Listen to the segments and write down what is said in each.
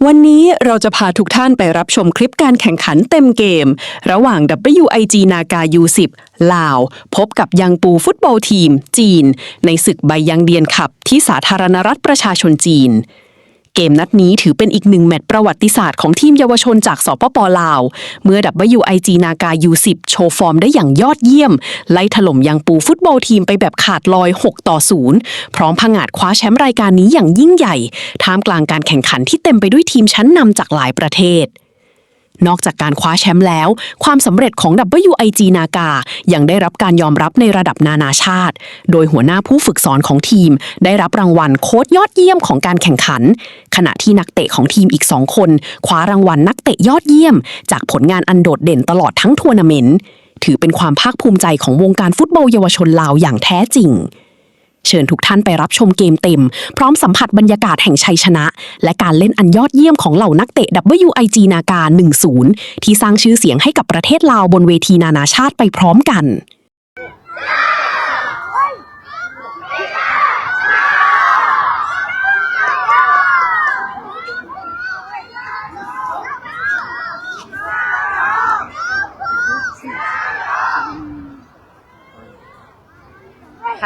วันนี้เราจะพาทุกท่านไปรับชมคลิปการแข่งขันเต็มเกม ระหว่าง ดับเบิลยูไอจี นากา ยูสิบ ลาว พบกับยังปูฟุตบอลทีม จีน ในศึกไบยังเดียนคัพที่สาธารณรัฐประชาชนจีน เกมนัดนี้ถือเป็นอีกหนึ่งแมตช์ประวัติศาสตร์ของทีมเยาวชนจาก สปป ลาว เมื่อ ดับเบิลยูไอจี นากา ยูสิบ โชว์ฟอร์มได้อย่างยอดเยี่ยม ไล่ถล่มยังปูฟุตบอลทีมไปแบบขาดลอย หกต่อศูนย์ พร้อมผงาดคว้าแชมป์รายการนี้อย่างยิ่งใหญ่ ท่ามกลางการแข่งขันที่เต็มไปด้วยทีมชั้นนำจากหลายประเทศ นอกจากการคว้าแชมป์แล้ว ความสำเร็จของ ดับเบิลยูไอจี นากา ยังได้รับการยอมรับในระดับนานาชาติ โดยหัวหน้าผู้ฝึกสอนของทีมได้รับรางวัลโค้ชยอดเยี่ยมของการแข่งขัน ขณะที่นักเตะของทีมอีกสองคนคว้ารางวัลนักเตะยอดเยี่ยมจากผลงานอันโดดเด่นตลอดทั้งทัวร์นาเมนต์ ถือเป็นความภาคภูมิใจของวงการฟุตบอลเยาวชนลาวอย่างแท้จริง เชิญทุกท่านไปรับชมเกมเต็ม พร้อมสัมผัสบรรยากาศแห่งชัยชนะ และการเล่นอันยอดเยี่ยมของเหล่านักเตะ ดับเบิลยูไอจี นากา หนึ่งศูนย์ ที่สร้างชื่อเสียงให้กับประเทศลาวบนเวทีนานาชาติไปพร้อมกัน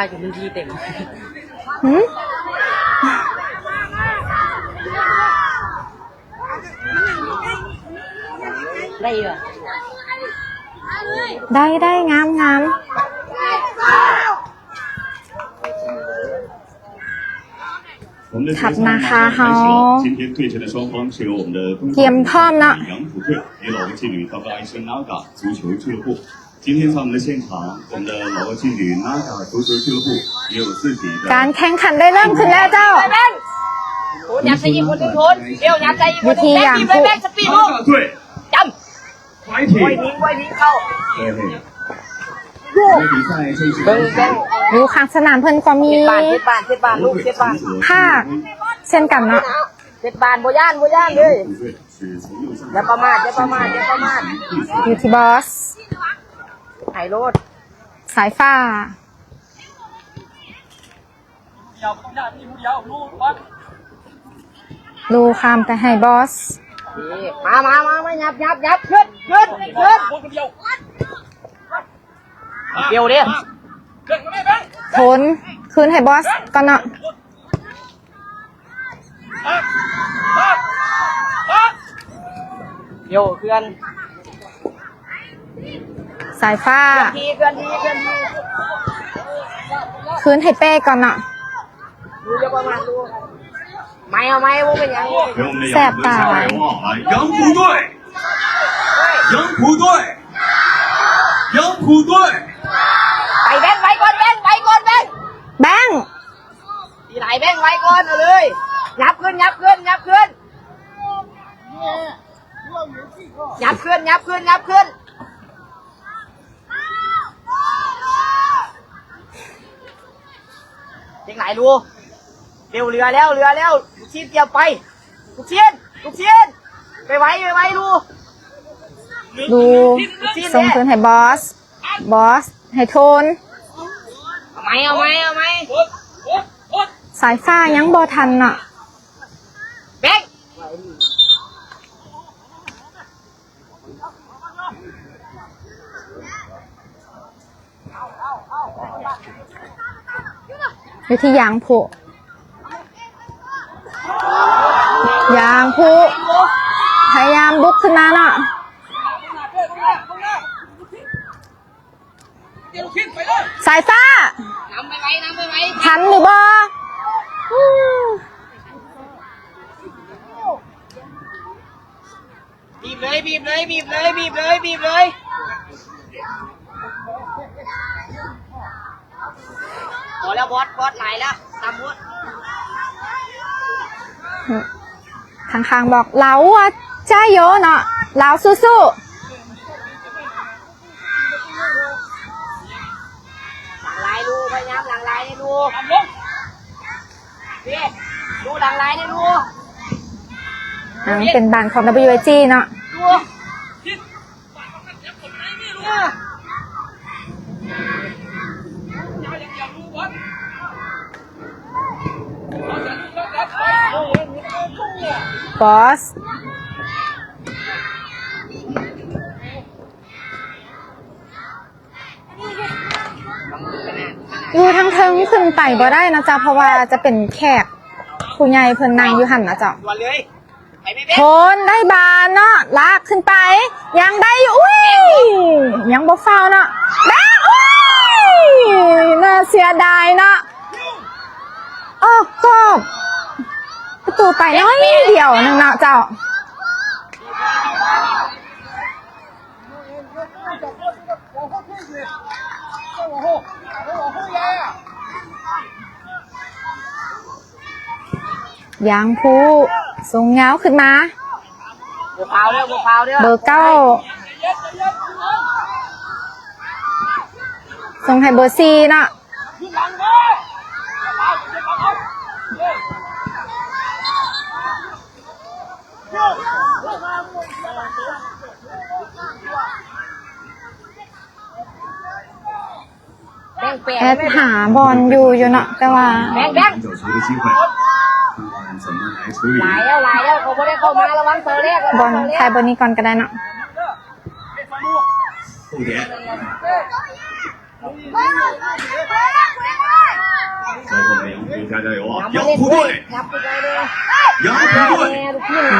ໃຜເປັນລຸ້ນພີ່ເຕັມ ຫື? ໄດ້ຢູ່ ໄດ້ ໄດ້ ງາມ ງາມ. ຄັບນະຄະ ເຮົາກຽມພ້ອມເນາະ. ການແຂ່ງຂັນໄດ້ເລີ່ມຂຶ້ນແລ້ວເຈົ້າ. ຢູ່ທີ່ຢາງຜູ້ ເບິ່ງ ຢູ່ຂ້າງສະໜາມເພິ່ນກໍມີ ເຈັດບານ ເຈັດບານ ເຈັດບານ ລູກ ເຈັດບານ ພາກເຊັ່ນກັນເນາະ. ເຈັດບານ ບໍ່ຢ້ານ ບໍ່ຢ້ານເລີຍ. ຢ່າປະໝາດ ຢ່າປະໝາດ ຢ່າປະໝາດ. ຢູ່ທີ່ບອສ ໄປໂລດ ສາຍຟ້າ ລູຂ້າມໄປໃຫ້ບອສ. ນີ້ ມາ ມາ ມາ ມາ ຫຍັບ ຫຍັບ ຫຍັບ ຂຶ້ນ ຂຶ້ນ ຂຶ້ນ. ດຽວເດ້ ໂທນຄືນໃຫ້ບອສກ່ອນເນາະ. ດຽວເຄື່ອນ ສາຍຟ້າ ເຄື່ອນທີ່ ເຄື່ອນທີ່ ເຄື່ອນທີ່ ຄືນໃຫ້ເປ້ກ່ອນເນາະ. ໄມເອົາໄມ ບໍ່ເປັນຫຍັງ ແສບຕາຫຼາຍ. ไปแบงค์ ไปก่อนแบงค์ ไปก่อนแบงค์ แบงค์ ทีหลายแบงค์ ไปก่อน เอาเลย ยับขึ้น ยับขึ้น ยับขึ้น ยับขึ้น ยับขึ้น ยับขึ้น. ເຈັງຫຼາຍລູ ເລັວ ເຫຼືອແລ້ວ ເຫຼືອແລ້ວ ລູກຊິ້ນຕຽມໄປ ລູກຊິ້ນ ລູກຊິ້ນ ໄປໄວ ໄປໄວລູ ລູ ລູກຊິ້ນ ສົ່ງຄືນໃຫ້ບອສ ບອສໃຫ້ໂທນ ເອົາໃໝ່ ເອົາໃໝ່ ເອົາໃໝ່ ສາຍຟ້າຍັງບໍ່ທັນເນາະ ແບງ ຢູ່ທີ່ຢາງຜູ້ ຢາງຜູ້ ພະຍາຍາມບຸກຂຶ້ນມາເນາະ ສາຍຟ້າ ນຳໄປໄວ ນຳໄປໄວ ທັນຫຼືບໍ່? ບີບເລີຍ ບີບເລີຍ ບີບເລີຍ ບີບເລີຍ ບີບເລີຍ ພໍແລ້ວບອສ ບອສຫຼາຍແລ້ວ ຕຳໂພດ ຂ້າງໆບອກ ລາວ ເຈົ້າໂຍ ເນາະ ລາວ ສູ້ໆ. ຫຼັງຫຼາຍລູ ພະຍາຍາມຫຼັງຫຼາຍໃນລູ ເດ້ ລູຫຼັງຫຼາຍໃນລູ ຍັງເປັນບານຂອງ ດັບເບິນຢູໄອຈີ ເນາະ ລູ ເອີ. ບອສ ຢູ່ທາງເທິງຂຶ້ນໄປບໍ່ໄດ້ນະເຈົ້າ ເພາະວ່າຈະເປັນແຂກຜູ້ໃຫຍ່ເພິ່ນນັ່ງຢູ່ຫັ້ນນະເຈົ້າ. ໂທນໄດ້ບານເນາະ ລາກຂຶ້ນໄປ ຍັງໄດ້ຢູ່ ອຸ້ຍ ຍັງບໍ່ຟາວເນາະ ແບງ ອຸ້ຍ ໜ້າເສຍດາຍເນາະ ອອກກອບ ປະຕູໄປໜ້ອຍດຽວໜຶ່ງເນາະເຈົ້າ. ຢາງພູສົ່ງຍາວຂຶ້ນມາ ບໍ່ຟາວເດີ ບໍ່ຟາວເດີ ເບີເກົ້າ ສົ່ງໃຫ້ເບີສີ່ເນາະ. ແອດຫາບ່ອນຢູ່ຢູ່ເນາະ ແຕ່ວ່າ ແບງ ແບງ ຫຼາຍແລ້ວ ຫຼາຍແລ້ວ ເຂົາບໍ່ໄດ້ເຂົ້າມາ ລະວັງເສົາແລກ ລະວັງເສົາແລກ ບ່ອນ ຖ່າຍບ່ອນນີ້ກ່ອນກໍໄດ້ເນາະ.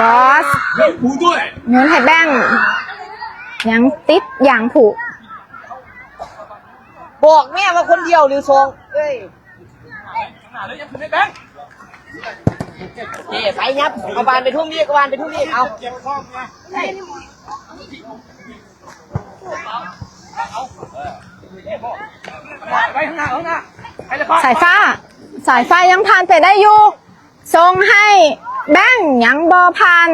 ບອສ ໂຍນໃຫ້ແບງ ຍັງຕິດຢາງຜູ ບອກແມ່ວ່າຄົນດຽວຫຼືສອງ ເອີຍ ເອີ ໄປຫຍັບ ເອົາບານໄປທຸ່ມອີກ ເອົາບານໄປທຸ່ມອີກ ເອົາ ສາຍຟ້າ ສາຍຟ້າຍັງຜ່ານໄປໄດ້ຢູ່ ສົ່ງໃຫ້ແບງ ຍັງບໍ່ຜ່ານ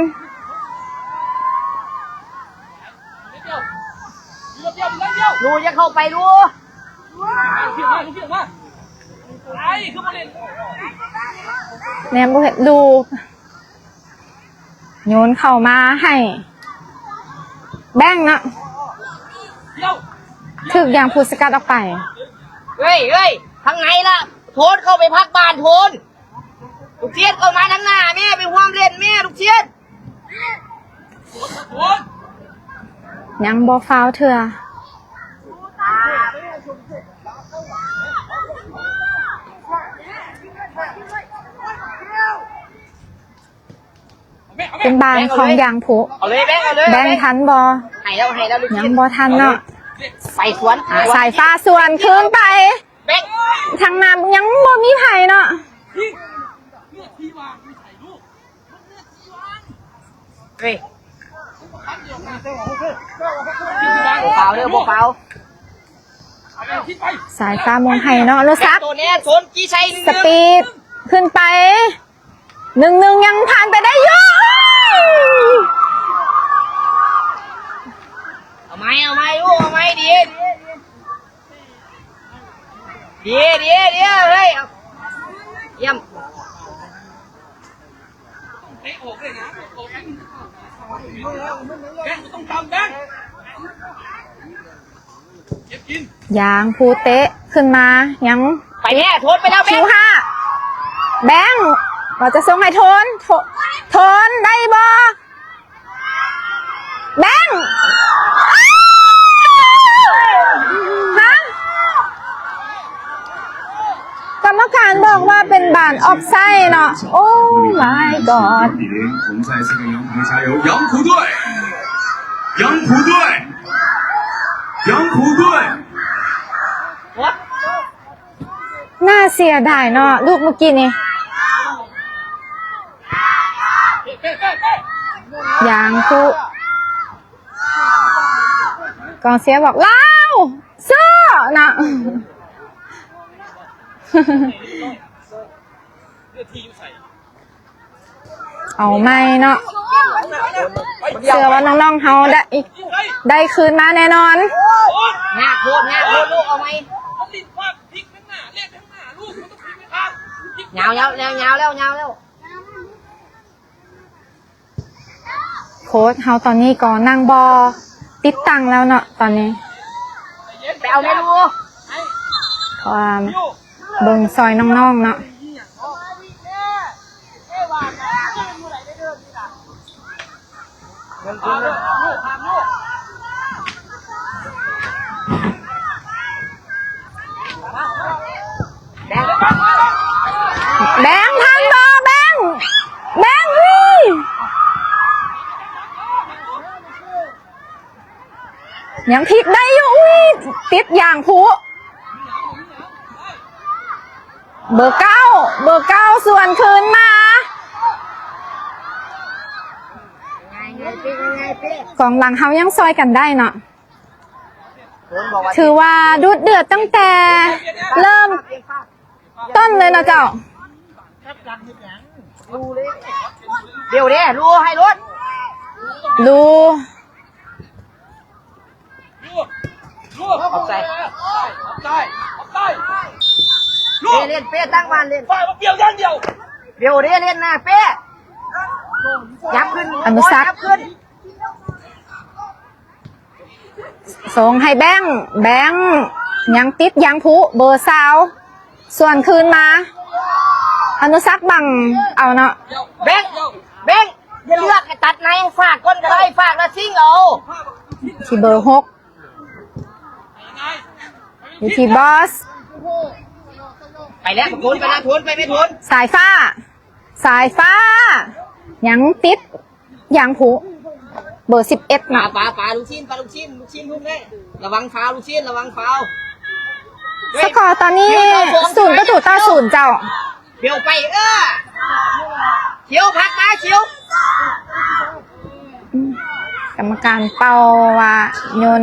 ລູກຢ່າເຂົ້າໄປລູກ ແນມບໍ່ເຫັນລູກ ໂຍນເຂົ້າມາໃຫ້ແບງເນາະ ຖືກຢາງພູສະກັດອອກໄປ ເຮີ້ຍ ເຮີ້ຍ ທາງໃນລະ ໂທນເຂົ້າໄປພັກບານ ໂທນ ລູກສິດເຂົ້າມາທາງໜ້າແມ່ ໄປຮ່ວມເລ່ນແມ່ ລູກສິດ ຍັງບໍ່ຟາວເທື່ອ ເປັນບານຂອງຢາງຜູ ເອົາເລີຍແບງ ເອົາເລີຍ ແບງທັນບໍ່ ໃຫ້ແລ້ວ ໃຫ້ແລ້ວ ຍັງບໍ່ທັນເນາະ ໄປສວນ ສາຍຟ້າສວນຄືນໄປ ແບງ ທາງໜ້າຍັງບໍ່ມີໃຜເນາະ ເຮີ້ຍ ບໍ່ຟາວເດີ ບໍ່ຟາວ ສາຍຟ້າມອງໃຫ້ເນາະ ອະນຸສັກ ໂຕແນ່ ໂຕນ ຈີໃສ່ໜຶ່ງ ສະປີດ ຂຶ້ນໄປ ໜຶ່ງໜຶ່ງ ຍັງຜ່ານໄປໄດ້ຢູ່ ເອົາໃໝ່ ເອົາໃໝ່ລູກ ເອົາໃໝ່ ດີ ດີ ດີ ດີ ເຮີ້ຍ ຢ້ຽມ ຢາງພູເຕະຂຶ້ນມາ ຍັງ ໄປແທ້ ໂທນໄປແລ້ວ ຄິວຫ້າ ແບງ ວ່າຈະສົ່ງໃຫ້ໂທນ ໂທ ໂທນໄດ້ບໍ່? ແບງ ຮະ ກຳມະການບອກວ່າເປັນບານອອບໄຊເນາະ ໂອ້ມາຍກອດ ຢາງພູເຕະ ຢາງພູເຕະ ຢາງພູເຕະ ໜ້າເສຍດາຍເນາະ ລູກເມື່ອກີ້ນີ້ ຢາງພູ ກອງເຊຍບອກ ລາວ ເຊາະ ນະ ເອົາໃໝ່ເນາະ ເຊື່ອວ່ານ້ອງໆເຮົາໄດ້ ໄດ້ຄືນມາແນ່ນອນ ຍາກໂພດ ຍາກໂພດ ລູກ ເອົາໃໝ່ ຍາວແລ້ວ ຍາວແລ້ວ ຍາວແລ້ວ ໂຄ້ດເຮົາຕອນນີ້ກໍນັ່ງບໍ່ຕິດຕັ້ງແລ້ວເນາະ ຕອນນີ້ ໄປເອົາແມ່ລູກ ເພາະວ່າເບິ່ງຊ່ອຍນ້ອງໆເນາະ. ແບງທັນບໍ່ ແບງ ແບງ ອຸ້ຍ ຍັງພລິກໄດ້ຢູ່ ອຸ້ຍ ຕິດຢາງພຸ ເບີເກົ້າ ເບີເກົ້າ ສວນຄືນມາ ກອງຫຼັງເຮົາຍັງຊ່ອຍກັນໄດ້ເນາະ ຖືວ່າດຸເດືອດຕັ້ງແຕ່ເລີ່ມຕົ້ນເລີຍເນາະເຈົ້າ. ເບວເດ້ ລູໃຫ້ລົດ ລູ ຂອບໃຈ ເປ້ ເລ່ນ ເປ້ ຕັ້ງບ້ານເລ່ນ ເບວເດ້ ເລ່ນໜ້າ ເປ້ ຫຍັບຂຶ້ນ ອະນຸສັກ ຫຍັບຂຶ້ນ. ສົ່ງໃຫ້ແບງ ແບງ ຍັງຕິດຢາງພຸ ເບີຊາວ ສວນຄືນມາ ອະນຸສັກບັງເອົາເນາະ ແບງ ແບງ ຢ່າເລືອກໃຫ້ຕັດໃນ ຝາກກ່ອນກໍໄດ້ ຝາກແລ້ວຊິງເອົາ ທີ່ເບີຫົກ ຢູ່ທີ່ບອສ ໄປແລ້ວ ໂທນ ໄປແລ້ວ ໂທນ ໄປແມ່ ໂທນ ສາຍຟ້າ ສາຍຟ້າ ຍັງຕິດ ຢາງຜູ ເບີສິບເອັດ ປາ ເນາະ ປາ ປາ ລູກຊິ້ນ ປາ ລູກຊິ້ນ ລູກຊິ້ນ ລູກນີ້ ລະວັງຟາວ ລູກຊິ້ນ ລະວັງຟາວ ສະກໍຕອນນີ້ ສູນປະຕູຕໍ່ສູນເຈົ້າ ບຽວໄປ ເອີ ຂຽວ ຜັກມາ ຂຽວ ອືມ ກຳມະການເປົ່າວ່າໂຍນ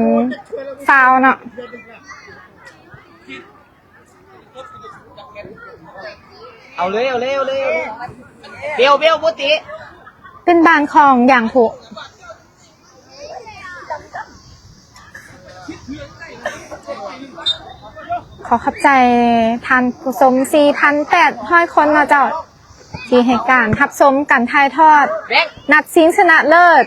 ຟາວເນາະ. ເອົາເລີຍ ເອົາເລີຍ ເອົາເລີຍ ເບວ ເບວ ບໍ່ຕິ ເປັນບ້ານຂອງຢາງຜູ ຂໍຂອບໃຈທ່ານຜູ້ຊົມສີ່ພັນແປດຮ້ອຍຄົນເນາະເຈົ້າ ທີ່ໃຫ້ການຮັບຊົມການຖ່າຍທອດ ແບງ ນັດຊິງຊະນະເລີດ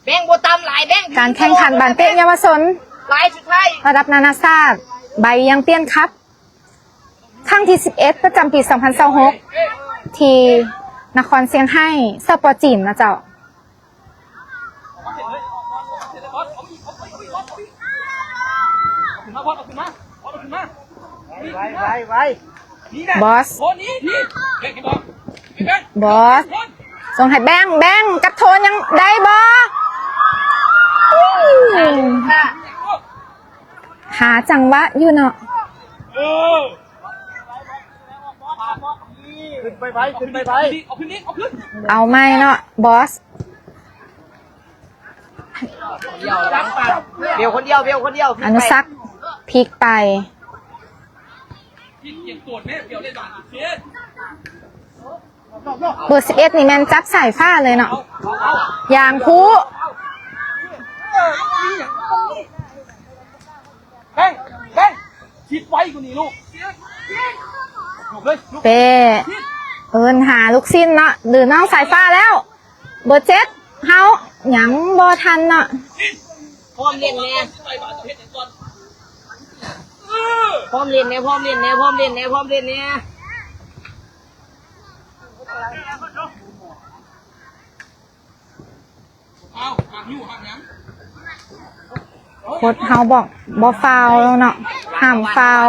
ແບງບໍ່ຕຳຫຼາຍ ແບງ ການແຂ່ງຂັນບານເຕະເຍົາວະຊົນ ລາຍສຸດທ້າຍ ລະດັບນານາຊາດ ໃບຢາງປຽນຄັບ ຄັ້ງທີສິບເອັດ ປະຈຳປີສອງພັນຊາວຫົກ ທີ່ນະຄອນຊຽງໄຮ້ ສປ ຈີນນະເຈົ້າ. ໄວ ໄວ ໄວ ບອສ ບອສ ສົ່ງໃຫ້ແບງ ແບງ ກັບໂທນຍັງໄດ້ບໍ່? ຫາຈັງຫວະຢູ່ເນາະ ຂຶ້ນໄປໄວ ຂຶ້ນໄປໄວ ເອົາໃໝ່ເນາະ ບອສ. ເບວຄົນດຽວ ເບວຄົນດຽວ ອະນຸສັກ ພລິກໄປ ເບີສິບເອັດ ນີ້ແມ່ນຈັບສາຍຟ້າເລີຍເນາະ ຢາງຜູ ແບງ ແບງ ຊິດໄວກວ່ານີ້ລູກ ເປ້ ເອີ້ນຫາລູກຊິ້ນເນາະ ຫຼືນ້ອງສາຍຟ້າແລ້ວ. ເບີເຈັດ ເຮົາຍັງບໍ່ທັນເນາະ ພ້ອມຫຼິ້ນແດ່ ພ້ອມຫຼິ້ນແດ່ ພ້ອມຫຼິ້ນແດ່ ພ້ອມຫຼິ້ນແດ່ ພ້ອມຫຼິ້ນແດ່ ໂຄ້ດເຮົາບອກບໍ່ຟາວເນາະ ຫ້າມຟາວ.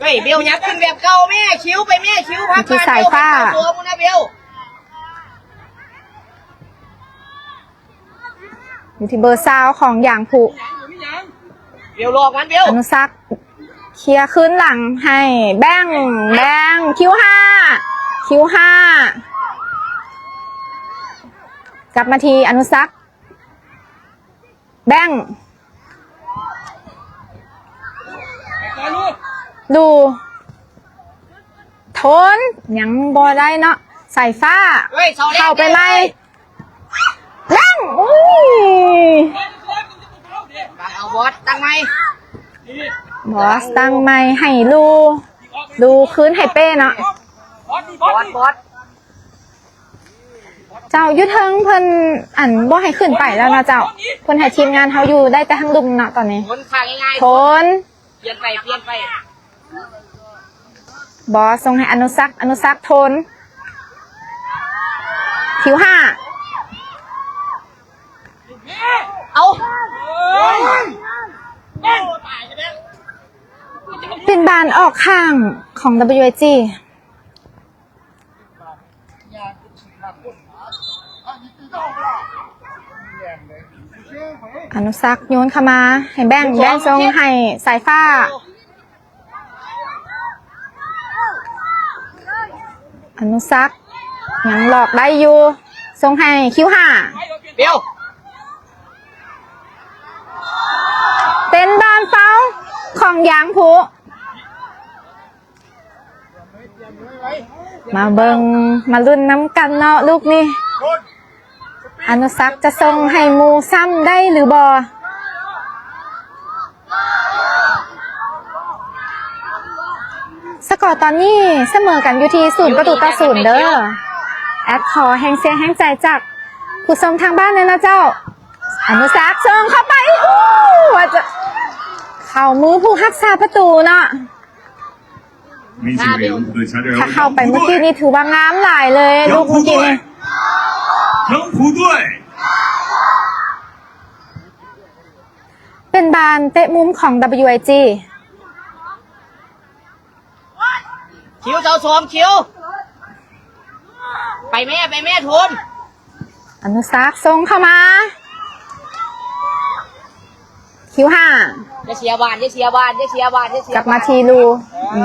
ເຮີ້ຍ ເບວ ຫຍັບຂຶ້ນແບບເກົ່າແມ່ ຂິວໄປແມ່ ຂິວ ພັກ ຢູ່ທີ່ສາຍຟ້າ ເບວ ຢູ່ທີ່ເບີຊາວຂອງຢາງຜູ ເບວ ຫຼອກມັນ ເບວ ອະນຸສັກ ເຄຍຄືນຫຼັງໃຫ້ແບງ ແບງ ຄິວຫ້າ ຄິວຫ້າ ກັບມາທີ່ອະນຸສັກ ແບງ ດູ ໂທນ ຍັງບໍ່ໄດ້ເນາະ ສາຍຟ້າ ເຂົ້າໄປໃໝ່ ແບງ ອຸ້ຍ ຕັ້ງເອົາ ບອສ ຕັ້ງໃໝ່ ບອສ ຕັ້ງໃໝ່ໃຫ້ລູ ລູຄືນໃຫ້ເປ້ເນາະ ບອສ ບອສ ບອສ ເຈົ້າ ຢູ່ເທິງເພິ່ນ ອັນ ບໍ່ໃຫ້ຂຶ້ນໄປແລ້ວເນາະເຈົ້າ ເພິ່ນໃຫ້ທີມງານເຮົາຢູ່ໄດ້ແຕ່ທາງລຸ່ມເນາະຕອນນີ້ ໂທນ ປ່ຽນໄປ ປ່ຽນໄປ ບອສ ສົ່ງໃຫ້ອະນຸສັກ ອະນຸສັກ ໂທນ ຄິວຫ້າ ຂ້າງຂອງ WIG ອະນຸສັກໂຍນເຂົ້າມາໃຫ້ແບງ ແບງສົ່ງໃຫ້ສາຍຟ້າ. ອະນຸສັກຍັງຫຼອກໄດ້ຢູ່ ສົ່ງໃຫ້ຄິວຫ້າ ເປັນບານເປົ່າຂອງຢາງຜູ. ມາເບິ່ງມາລຸ້ນນຳກັນເນາະ ລູກນີ້ ອະນຸສັກຈະສົ່ງໃຫ້ໝູ່ຊ້ຳໄດ້ຫຼືບໍ່? ສະກໍຕອນນີ້ສະເໝີກັນຢູ່ທີ່ສູນປະຕູຕໍ່ສູນເດີ້. ແອດຂໍແຮງເຊຍແຮງໃຈຈາກຜູ້ຊົມທາງບ້ານແດ່ເນາະເຈົ້າ. ອະນຸສັກສົ່ງເຂົ້າໄປ ໂອ້ ວ່າຈະເຂົ້າມືຜູ້ຮັກສາປະຕູເນາະ. ถ้าเข้าไปเมื่อกี้นี่ถือว่างามหลายเลย ลูกเมื่อกี้นี่ เป็นบานเตะมุมของ ดับเบิลยูไอจี คิว เจ้าสอง คิว ไปแม่ ไปแม่ โทน อนุสักส่งเข้ามา คิวห้า อย่าเสียบาน อย่าเสียบาน อย่าเสียบาน อย่าเสียบาน กลับมาที่ลู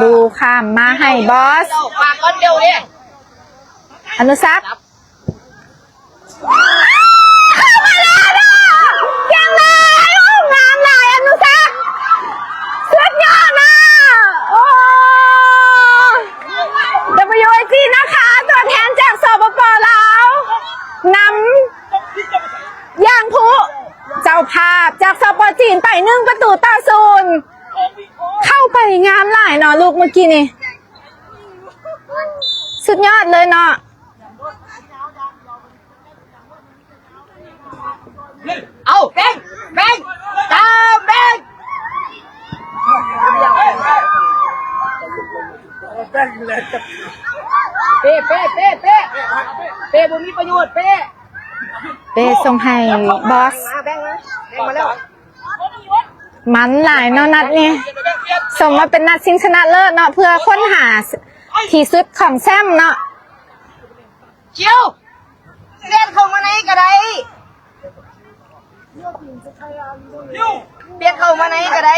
ลูข้ามมาให้บอส ฝากก่อนเร็วดิ อนุสัก เข้ามาแล้วเนาะ ยังไง โอ้ งามหลาย อนุสัก สุดยอดนะ โอ้ ดับเบิลยูไอจี นะคะ ตัวแทนจาก สปป ลาว นำ ยางพุ เจ้าภาพจาก สป จีน ไป หนึ่งประตูต่อศูนย์ เข้าไปงามหลายเนาะ ลูกเมื่อกี้นี่ สุดยอดเลยเนาะ เอา แบงค์ แบงค์ ตามแบงค์ เป้ เป้ เป้ เป้ เป้ บ่มีประโยชน์ เป้ เป้ส่งให้บอส มา แบงค์มา แบงค์มาแล้ว มันหลายเนาะนัดนี้ สมว่าเป็นนัดชิงชนะเลิศเนาะ เพื่อค้นหาที่สุดของแชมป์เนาะ คิว เปลี่ยนเข้ามาในก็ได้ เปลี่ยนเข้ามาในก็ได้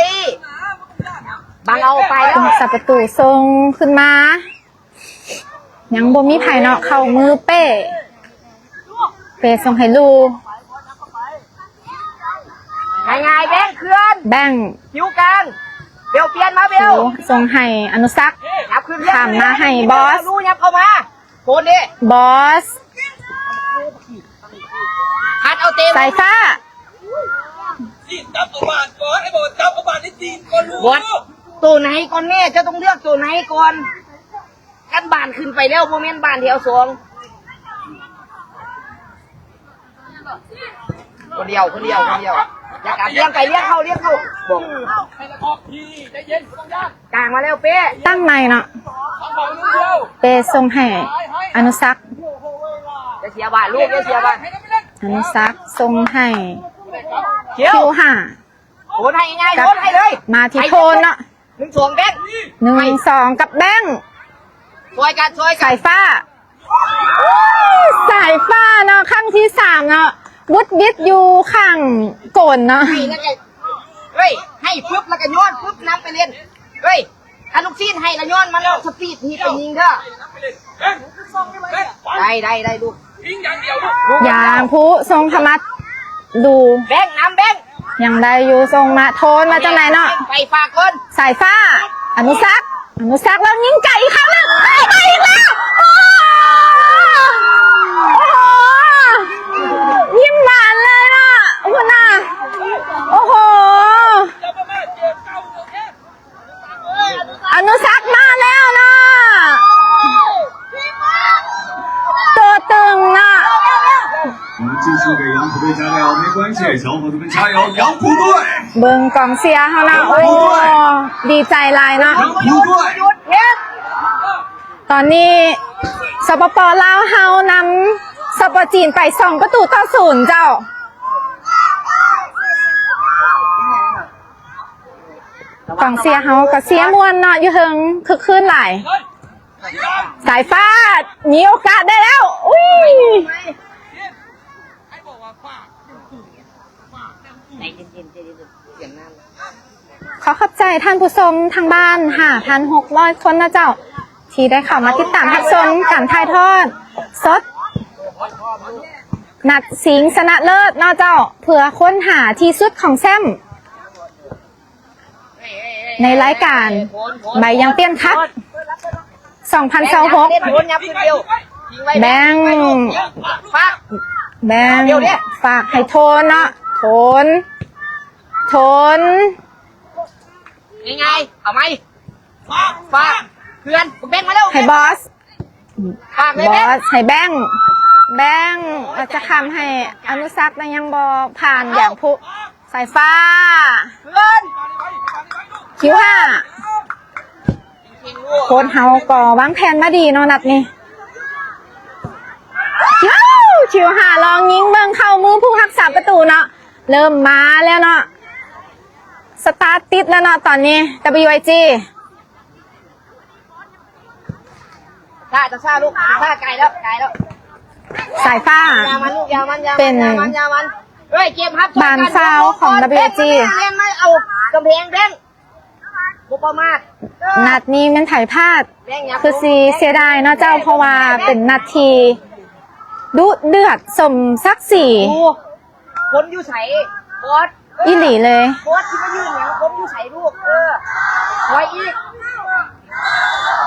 บังเอาไปแล้ว ผู้รักษาประตูส่งขึ้นมา ยังบ่มีไผเนาะ เข้ามือเป้ เป้ส่งให้ลู ง่ายๆ แบงค์เคลื่อน แบงค์ คิวกลาง เบลเปลี่ยนมา เบล ส่งให้อนุสัก ยับขึ้น ข้ามมาให้บอส ลู ยับเข้ามา โคนดิ บอส พัดเอาเตะ สายฟ้า จับเอาบานก่อน ไอ้บอสจับเอาบานให้จีนก่อนลูก บอส ตัวไหนก่อนแน่ เจ้าต้องเลือกตัวไหนก่อน กันบานขึ้นไปแล้ว บ่แม่นบานแถวสอง คนเดียว คนเดียว คนเดียว อย่ากลับ เลี้ยงไป เลี้ยงเข้า เลี้ยงเข้า บอก กลางมาแล้วเป้ ตั้งในเนาะ เป้ส่งให้อนุสัก อย่าเสียบานลูก อย่าเสียบาน อนุสักส่งให้ คิว คิวห้า โอนให้ง่าย โอนให้เลย มาที่โทนเนาะ หนึ่งสอง แบงค์ หนึ่งสอง กับแบงค์ ช่วยกัน ช่วยกัน สายฟ้า สายฟ้าเนาะ ครั้งที่สามเนาะ วุดวิดอยู่ข้างโกนเนาะ ให้แล้วก็ เฮ้ย ให้ปึ๊บแล้วก็โยนปึ๊บ นำไปเล่น เฮ้ย ถ้าลูกซีนให้แล้วโยนมาแล้ว สปีดนี่ไปยิงเด้อ ได้ ได้ ได้ลูก ยางผู้ทรงธรรมัด ดู แบงค์ นำแบงค์ ยังได้อยู่ ส่งมา โทนมาจังได๋เนาะ ไปฝากก่อน สายฟ้า อนุสัก อนุสัก แล้วยิงไกลอีกครั้งหนึ่ง ไปอีกแล้ว โอ้ โอ้โห ยิ้มหวานเลยน่ะ คุณน่ะ โอ้โห อนุสักมาแล้วนะ ตัวตึงนะ 我们继续给杨虎队加油，没关系，小伙子们加油，杨虎队！ เบิ่งกองเชียร์เฮานะ โอ้ ดีใจหลายนะ 杨虎队！ ตอนนี้ สปป ลาว เฮานำ สป จีน ไป สองประตูต่อศูนย์ เจ้า ระ ກອງເຊຍເຮົາກໍເຊຍມ່ວນເນາະ ຢູ່ເທິງຄຶກຄື້ນຫຼາຍ. ສາຍຟ້າມີໂອກາດໄດ້ແລ້ວ ອຸ້ຍ ໃຈເຢັນໆ ໃຈເຢັນໆ ສຽງນ້ຳ. ຂໍຂອບໃຈທ່ານຜູ້ຊົມທາງບ້ານ ຫ້າພັນຫົກຮ້ອຍຄົນນະເຈົ້າ ທີ່ໄດ້ເຂົ້າມາຕິດຕາມຮັບຊົມການຖ່າຍທອດສົດ ນັດຊິງຊະນະເລີດເນາະເຈົ້າ ເພື່ອຄົ້ນຫາທີ່ສຸດຂອງແຊ້ມ ໃນລາຍການໃບຢາງປ່ຽນຄັບ ສອງພັນຊາວຫົກ ແບງ ແບງ ຝາກໃຫ້ໂທນເນາະ ໂທນ ໂທນ ງ່າຍໆ ເອົາໃໝ່ ຝາກເພື່ອນ ແບງມາແລ້ວ ໃຫ້ບອສ ບອສໃຫ້ແບງ ແບງ ອາດຈະຄ້ຳໃຫ້ອະນຸສັກ ແຕ່ຍັງບໍ່ຜ່ານຢາງພຸ ສາຍຟ້າ ຄິວຫ້າ ໂຄດເຮົາກໍວາງແຜນມາດີເນາະ ນັດນີ້ ຄິວຫ້າ ລອງຍິງເບິ່ງເຂົ້າມືຜູ້ຮັກສາປະຕູເນາະ ເລີ່ມມາແລ້ວເນາະ ສະຕາດຕິດແລ້ວເນາະ ຕອນນີ້ WIG ຊ້າ ຊ້າລູກ ຊ້າ ໄກແລ້ວ ໄກແລ້ວ ສາຍຟ້າ ຢາມັນລູກ ຢາມັນ ຢາມັນ ເປັນ ຢາມັນ ຢາມັນ ເອີຍ ເກມຮັບ ບານຟາວຂອງ WIG ແລ່ນມາເອົາກຳແພງແບງ ບໍ່ປະໝາດ ເອີ ນັດນີ້ແມ່ນໃຜພາດ ແບງ ຄືຊິເສຍດາຍເນາະເຈົ້າ ເພາະວ່າເປັນນັດທີ່ດຸເດືອດສົມສັກສີ ຄົນຢູ່ໃສ ບອສ ອີ່ຫຼີເລີຍ ບອສຊິມາຢືນຫຍັງ ຄົນຢູ່ໃສລູກ ເອີ ໄວອີກ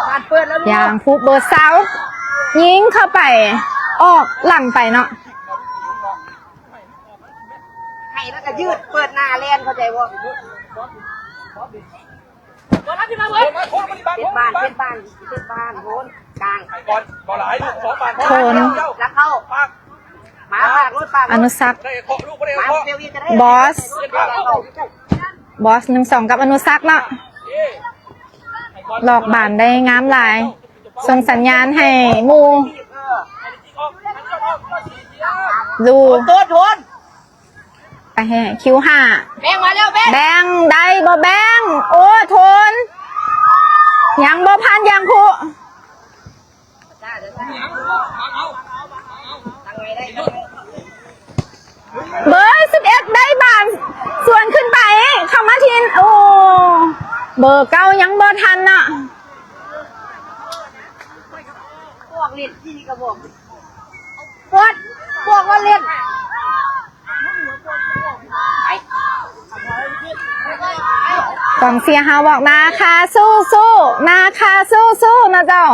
ບານເປີດແລ້ວລູກ ຢາງພຸເບີຊາວ ຍິງເຂົ້າໄປ ອອກຫຼັງໄປເນາະ ໃຫ້ແລ້ວກໍຢືດ ເປີດໜ້າແລ່ນ ເຂົ້າໃຈບໍ່? ເປັນບ້ານ ເປັນບ້ານ ເປັນບ້ານ ໂທນ ກາງ ໂທນ ລັກເຂົ້າ ມາ ຝາກລົດ ຝາກ ອະນຸສັກ ມາ ເຊວອີກກໍໄດ້ ບອສ ບອສ ໜຶ່ງສອງ ກັບອະນຸສັກເນາະ ຫຼອກບານໄດ້ງາມຫຼາຍ ສົ່ງສັນຍານໃຫ້ໝູ່ ລູ ໂຕນ ໂຕນ ໄປໃຫ້ຄິວຫ້າ ແບງມາແລ້ວ ແບງ ແບງໄດ້ບໍ່ແບງ ໂອ້ ໂທນ ຍັງບໍ່ຜ່ານຢາງພຸ ເບີສິບເອັດ ໄດ້ບານສວນຂຶ້ນໄປ ເຂົ້າມາທີ່ ໂອ້ ເບີເກົ້າຍັງບໍ່ທັນເນາະ ບອກເຫຼັ້ນທີ່ກະບອກ ບອກ ບອກວ່າເຫຼັ້ນ ກອງເຊຍເຮົາບອກ ນາຄາສູ້ໆ ນາຄາສູ້ໆ ນະເຈົ້າ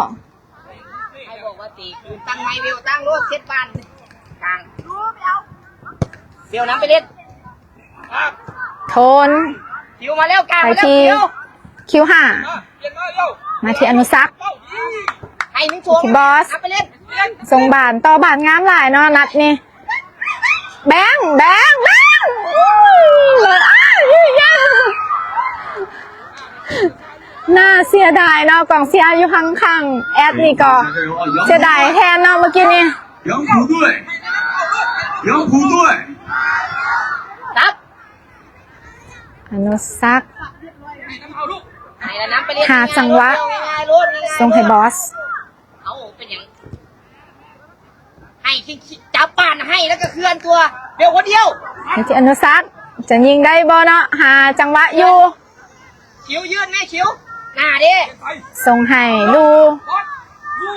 ໃຫ້ບອກວ່າຕີຄືນ ຕັ້ງໄມ້ເວວ ຕັ້ງໂລດ ເຊັດບານກາງ ເວວນຳໄປເຫຼັ້ນ ໂທນ ຄິວມາແລ້ວ ກາງ ໄປ ມາແລ້ວ ທີ່ ຄິວ ຄິວຫ້າ ມາທີ່ອະນຸສັກ ໃຫ້ໜຶ່ງສອງ ທີ່ບອສ ນຳໄປເຫຼັ້ນ ສົ່ງບານຕໍ່ບານງາມຫຼາຍເນາະ ນັດນີ້ ແບງ ແບງ ແບງ ໜ້າເສຍດາຍເນາະ ກອງເຊຍຢູ່ຂ້າງໆ ແອດນີ້ກໍເສຍດາຍແທນເນາະ ເມື່ອກີ້ນີ້ 杨浦队，杨浦队，ຕັບ ອະນຸສັກ ໃຫ້ລະນຳໄປເລີຍ ຫາຈັງຫວະ ງ່າຍໆໂລດ ງ່າຍໆ ສົ່ງໃຫ້ບອສ ເອົາ ເປັນຫຍັງ ໃຫ້ ຈັບບານໃຫ້ ແລ້ວກໍເຄື່ອນຕົວ ເບວຄົນດຽວ ໃຫ້ທີ່ອະນຸສັກ ຈະຍິງໄດ້ບໍ່ເນາະ ຫາຈັງຫວະຢູ່ ຄິວຢືນແມ່ ຄິວ ໜ້າເດ້ ສົ່ງໃຫ້ລູ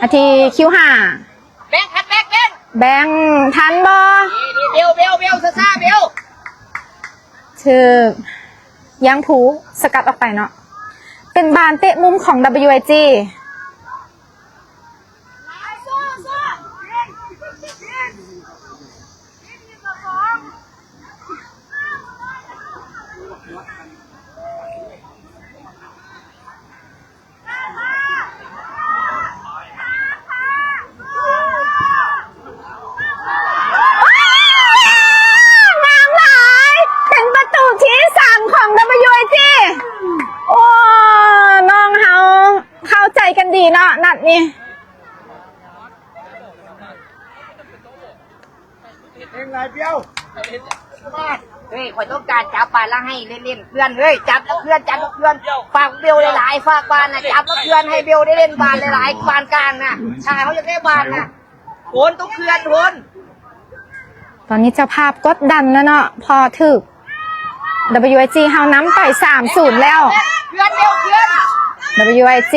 ອາທີ ຄິວຫ້າ ແບງ ຄັດແບັກ ແບງ ແບງທັນບໍ່ ເບວ ເບວ ເບວ ຊ້າໆ ເບວ ຖືກ ຍັງພູສະກັດອອກໄປເນາະ ເປັນບານເຕະມຸມຂອງ WIG. ງາມຫຼາຍ ເປັນປະຕູທີສາມຂອງ WIG ໂອ້ ນ້ອງເຮົາເຂົ້າໃຈກັນດີເນາະ ນັດນີ້ ເອງຫຼາຍດຽວ ມາ ເຮີ້ຍ ຂ້ອຍຕ້ອງການຈັບບານລະໃຫ້ເຫຼັ້ນໆ ເພື່ອນເອີຍ ຈັບລະເຄື່ອນ ຈັບລະເຄື່ອນ ຝາກເບວຫຼາຍໆ ຝາກບານນະ ຈັບລະເຄື່ອນ ໃຫ້ເບວໄດ້ເຫຼັ້ນບານຫຼາຍໆ ບານກາງນະ ຖ້າເຮົາຢາກໄດ້ບານນະ ໂອນຕ້ອງເຄື່ອນ ໂອນ. ຕອນນີ້ເຈົ້າພາບກົດດັນແລ້ວເນາະ ເພາະຖືກ WIG ເຮົານຳໄປ ສາມສູນ ແລ້ວ. ເພື່ອນເດວເພື່ອນ WIG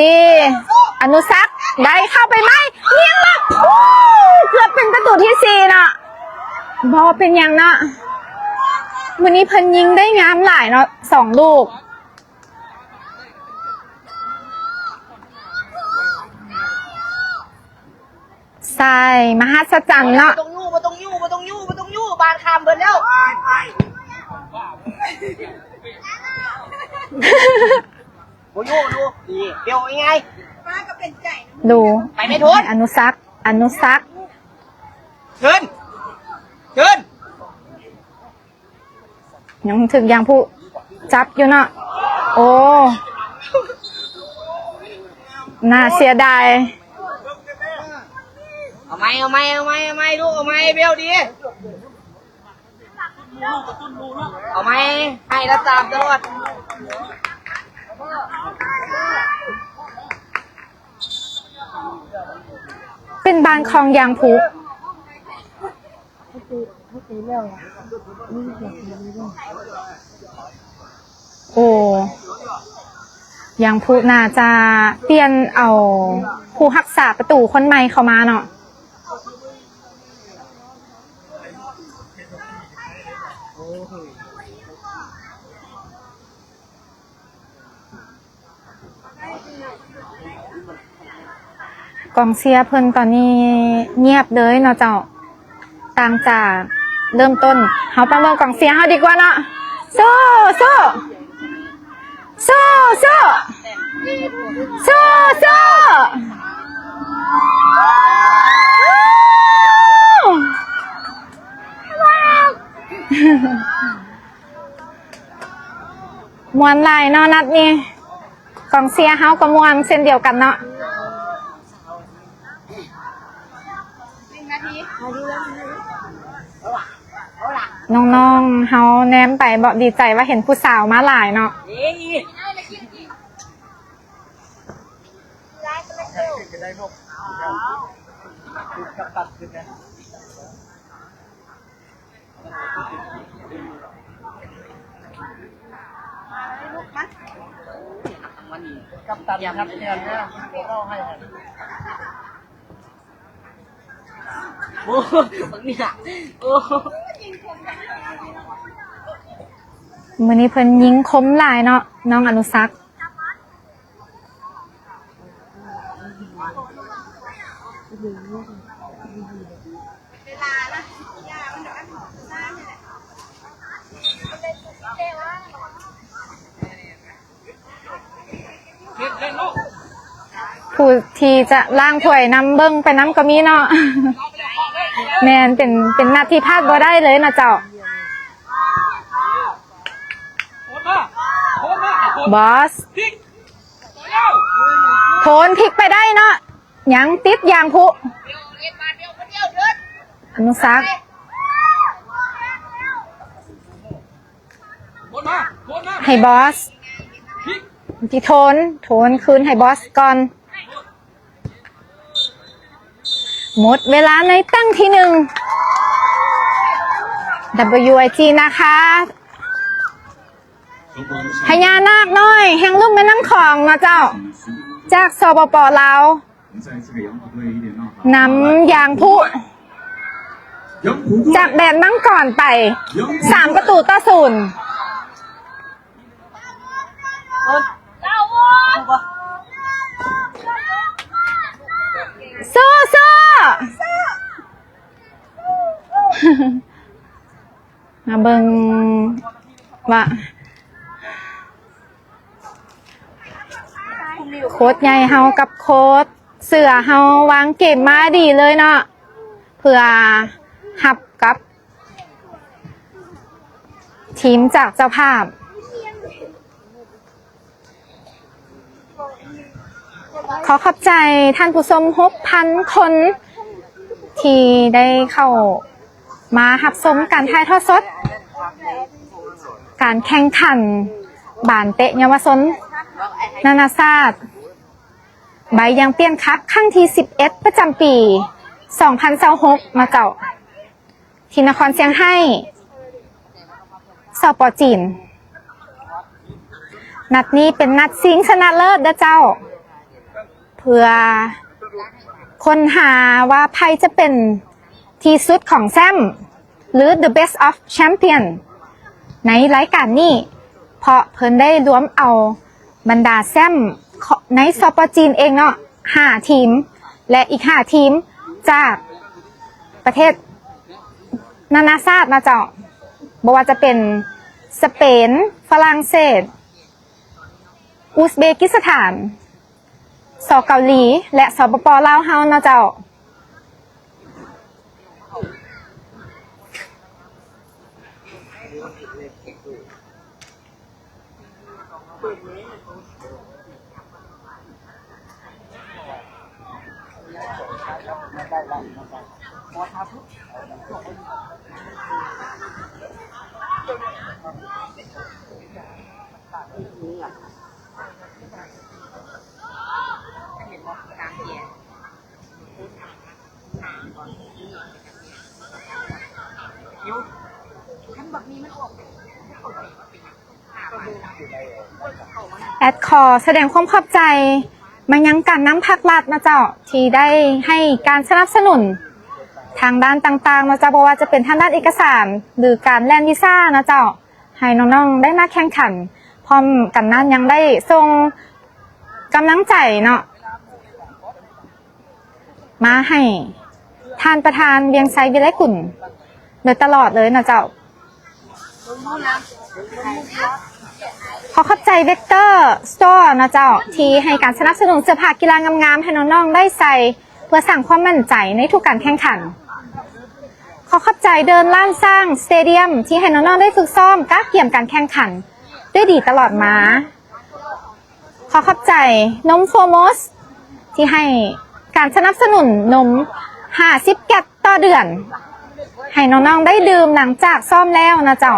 ອະນຸສັກ ໄດ້ເຂົ້າໄປໃໝ່ ຍິງມາ ໂອ້ ເກືອບເປັນປະຕູທີສີ່ເນາະ. ບໍ່ເປັນຫຍັງເນາະ ມື້ນີ້ເພິ່ນຍິງໄດ້ງາມຫຼາຍເນາະ ສອງລູກ. ຊາຍມະຫັດສະຈັນເນາະ ບໍ່ຕ້ອງຍູ້ ບໍ່ຕ້ອງຍູ້ ບໍ່ຕ້ອງຍູ້ ບໍ່ຕ້ອງຍູ້ ບານຂ້າມເບິດແລ້ວ ບໍ່ຍູ້ ດູ ນີ້ ດຽວງ່າຍໆ ດູ ໄປໄມ່ໂທດ ອະນຸສັກ ອະນຸສັກ ເຊີນ ເຊີນ. ຍັງຖືກຢາງຜູ້ຈັບຢູ່ເນາະ ໂອ້ ໜ້າເສຍດາຍ. ເອົາໃໝ່ ເອົາໃໝ່ ເອົາໃໝ່ ເອົາໃໝ່ ລູກ ເອົາໃໝ່ ເບວດີ ເອົາໃໝ່ ໃຫ້ລະຕາມຕະຫຼອດ. ເປັນບ້ານຂອງຢາງຜູ້. ໂອ້ ຢາງຜູ້ໜ້າຈະປ່ຽນເອົາຜູ້ຮັກສາປະຕູຄົນໃໝ່ເຂົ້າມາເນາະ. ກອງເຊຍເພິ່ນຕອນນີ້ງຽບເລີຍເນາະເຈົ້າ ຕ່າງຈາກເລີ່ມຕົ້ນ. ເຮົາປະເມີນກອງເຊຍເຮົາດີກວ່າເນາະ. ສູ້ ສູ້ ສູ້ ສູ້ ສູ້ ສູ້ ມ່ວນຫຼາຍເນາະນັດນີ້ ກອງເຊຍເຮົາກໍມ່ວນເຊັ່ນດຽວກັນເນາະ. ນ້ອງໆເຮົາແນມໄປເບາະ ດີໃຈວ່າເຫັນຜູ້ສາວມາຫຼາຍເນາະ. ກັບຕັນຮັບແທນເດີ ເວົ້າໃຫ້ ໂອ້ ບັກນີ້ ໂອ້ ມື້ນີ້ເພິ່ນຍິງຄົມຫຼາຍເນາະ ນ້ອງອະນຸສັກ. ຜູ້ທີ່ຈະລ້າງຖ້ວຍນຳ ເບິ່ງໄປນຳກໍມີເນາະ. ແມ່ນ ເປັນ ເປັນນັດທີ່ພາດບໍ່ໄດ້ເລີຍເນາະເຈົ້າ. ບອສ ໂທນ ພິກໄປໄດ້ເນາະ ຍັງຕິດຢາງພຸ. ອະນຸສັກ ໃຫ້ບອສ ທີ່ໂທນ ໂທນຄືນໃຫ້ບອສກ່ອນ. ໝົດເວລາໃນຕັ້ງທີໜຶ່ງ WIG ນາຄາ ພະຍານາກນ້ອຍແຫ່ງລຸ່ມແມ່ນ້ຳຂອງເນາະເຈົ້າ ຈາກ ສປປ ລາວ ນຳຢາງພຸ ຈາກແດນມັງກອນໄປ ສາມປະຕູຕໍ່ສູນ. ສູ້ໆ ມາເບິ່ງວ່າ ໂຄດໃຫຍ່ເຮົາກັບໂຄດເສືອເຮົາວາງເກມມາດີເລີຍເນາະ ເພື່ອຮັບກັບທີມຈາກເຈົ້າພາບ. ຂໍຂອບໃຈທ່ານຜູ້ຊົມຫົກພັນຄົນ ທີ່ໄດ້ເຂົ້າມາຮັບຊົມການຖ່າຍທອດສົດ. ການແຂ່ງຂັນບານເຕະເຍົາວະຊົນນານາຊາດ ໃບຢາງປຽນຄັບຄັ້ງທີສິບເອັດ ປະຈຳປີສອງພັນຊາວຫົກ ເນາະເຈົ້າ ທີ່ນະຄອນຊຽງໄຮ້ ສປ ຈີນ. ນັດນີ້ເປັນນັດຊິງຊະນະເລີດເດີເຈົ້າ ເພື່ອຄົ້ນຫາວ່າໃຜຈະເປັນທີ່ສຸດຂອງແຊ້ມ ຫຼື The Best of Champion ໃນລາຍການນີ້ ເພາະເພິ່ນໄດ້ລວມເອົາບັນດາແຊ້ມໃນ ສປ ຈີນ ເອງເນາະ ຫ້າທີມ ແລະ ອີກຫ້າທີມຈາກປະເທດນານາຊາດເນາະເຈົ້າ ບໍ່ວ່າຈະເປັນສະເປນ, ຝຣັ່ງເສດ, ອຸສເບກິສຖານ, ສ ເກົາຫຼີ ແລະ ສປປ ລາວເຮົາເນາະເຈົ້າ. ແອັດຂໍສະແດງຄວາມຂອບໃຈມາຍັງການນຳພັກລັດນະເຈົ້າ ທີ່ໄດ້ໃຫ້ການສະໜັບສະໜູນທາງດ້ານຕ່າງໆນະເຈົ້າ ບໍ່ວ່າຈະເປັນທາງດ້ານເອກະສານ ຫຼື ການແລ່ນວີຊານະເຈົ້າ ໃຫ້ນ້ອງໆໄດ້ມາແຂ່ງຂັນ ພ້ອມກັນນັ້ນຍັງໄດ້ສົ່ງກຳລັງໃຈເນາະ ມາໃຫ້ທ່ານປະທານ ວຽງໄຊ ວິໄລກຸນ ໂດຍຕະຫຼອດເລີຍນະເຈົ້າ. ຂໍຂອບໃຈ Vector Store ນະເຈົ້າ ທີ່ໃຫ້ການສະໜັບສະໜູນເສື້ອຜ້າກິລາງາມໆໃຫ້ນ້ອງໆໄດ້ໃສ່ ເພື່ອສ້າງຄວາມໝັ້ນໃຈໃນທຸກການແຂ່ງຂັນ. ຂໍຂອບໃຈ Done ລ້ານຊ້າງ Stadium ທີ່ໃຫ້ນ້ອງໆໄດ້ຝຶກຊ້ອມກະກຽມການແຂ່ງຂັນດ້ວຍດີຕະຫຼອດມາ. ຂໍຂອບໃຈ ນົມ Foremost ທີ່ໃຫ້ການສະໜັບສະໜູນນົມຫ້າສິບແກັດຕໍ່ເດືອນ ໃຫ້ນ້ອງໆໄດ້ດື່ມຫຼັງຈາກຊ້ອມແລ້ວນະເຈົ້າ.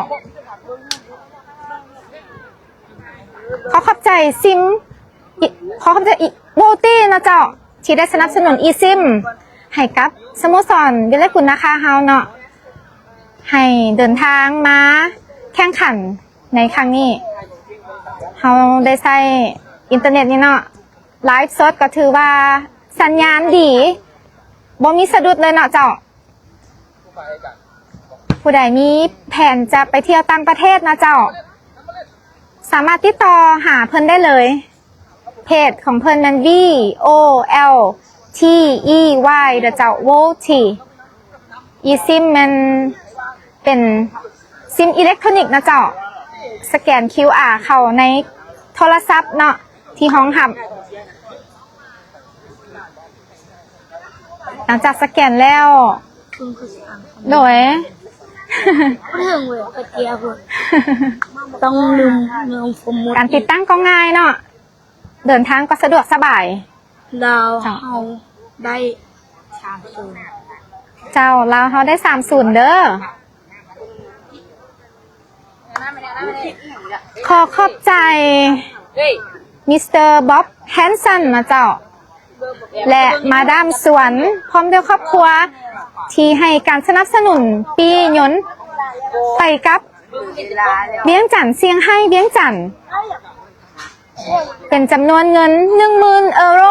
ຂໍຂອບໃຈ Sim ຂໍຂອບໃຈ Beauty ນະເຈົ້າ ທີ່ໄດ້ສະໜັບສະໜູນ eSIM ໃຫ້ກັບສະໂມສອນວິໄລກຸນນາຄາເຮົາເນາະ ໃຫ້ເດີນທາງມາແຂ່ງຂັນ ໃນຄັ້ງນີ້ເຮົາໄດ້ໃຊ້ອິນເຕີເນັດນີ້ເນາະ ໄລຟ໌ສົດກໍຖືວ່າສັນຍານດີ ບໍ່ມີສະດຸດເລີຍເນາະເຈົ້າ. ຜູ້ໃດມີແຜນຈະໄປທ່ຽວຕ່າງປະເທດນະເຈົ້າ ສາມາດຕິດຕໍ່ຫາເພິ່ນໄດ້ເລີຍ. ເພຈຂອງເພິ່ນແມ່ນ V O L T E Y ເດີເຈົ້າ Volty. eSIM ແມ່ນເປັນຊິມອີເລັກໂທຣນິກນະເຈົ້າ ສະແກນຄິວອາເຂົ້າໃນໂທລະສັບເນາະ ທີ່ຮອງຮັບ. ຫຼັງຈາກສະແກນແລ້ວ ໂດຍ ຕ້ອງລືມລົງໂປຣໂມດ ການຕິດຕັ້ງກໍງ່າຍເນາະ ເດີນທາງກໍສະດວກສະບາຍ. ລາວເຮົາໄດ້ສາມສູນ ເຈົ້າ ລາວເຮົາໄດ້ສາມສູນເດີ. ຂໍຂອບໃຈ Mister Bob Hanson ນະເຈົ້າ ແລະ ມາດາມສວນ ພ້ອມດ້ວຍຄອບຄົວ ທີ່ໃຫ້ການສະໜັບສະໜູນປີ້ຍົນໄປກັບວຽງຈັນ ຊຽງໄຮ້ ວຽງຈັນ ເປັນຈຳນວນເງິນໜຶ່ງໝື່ນເອີໂຣ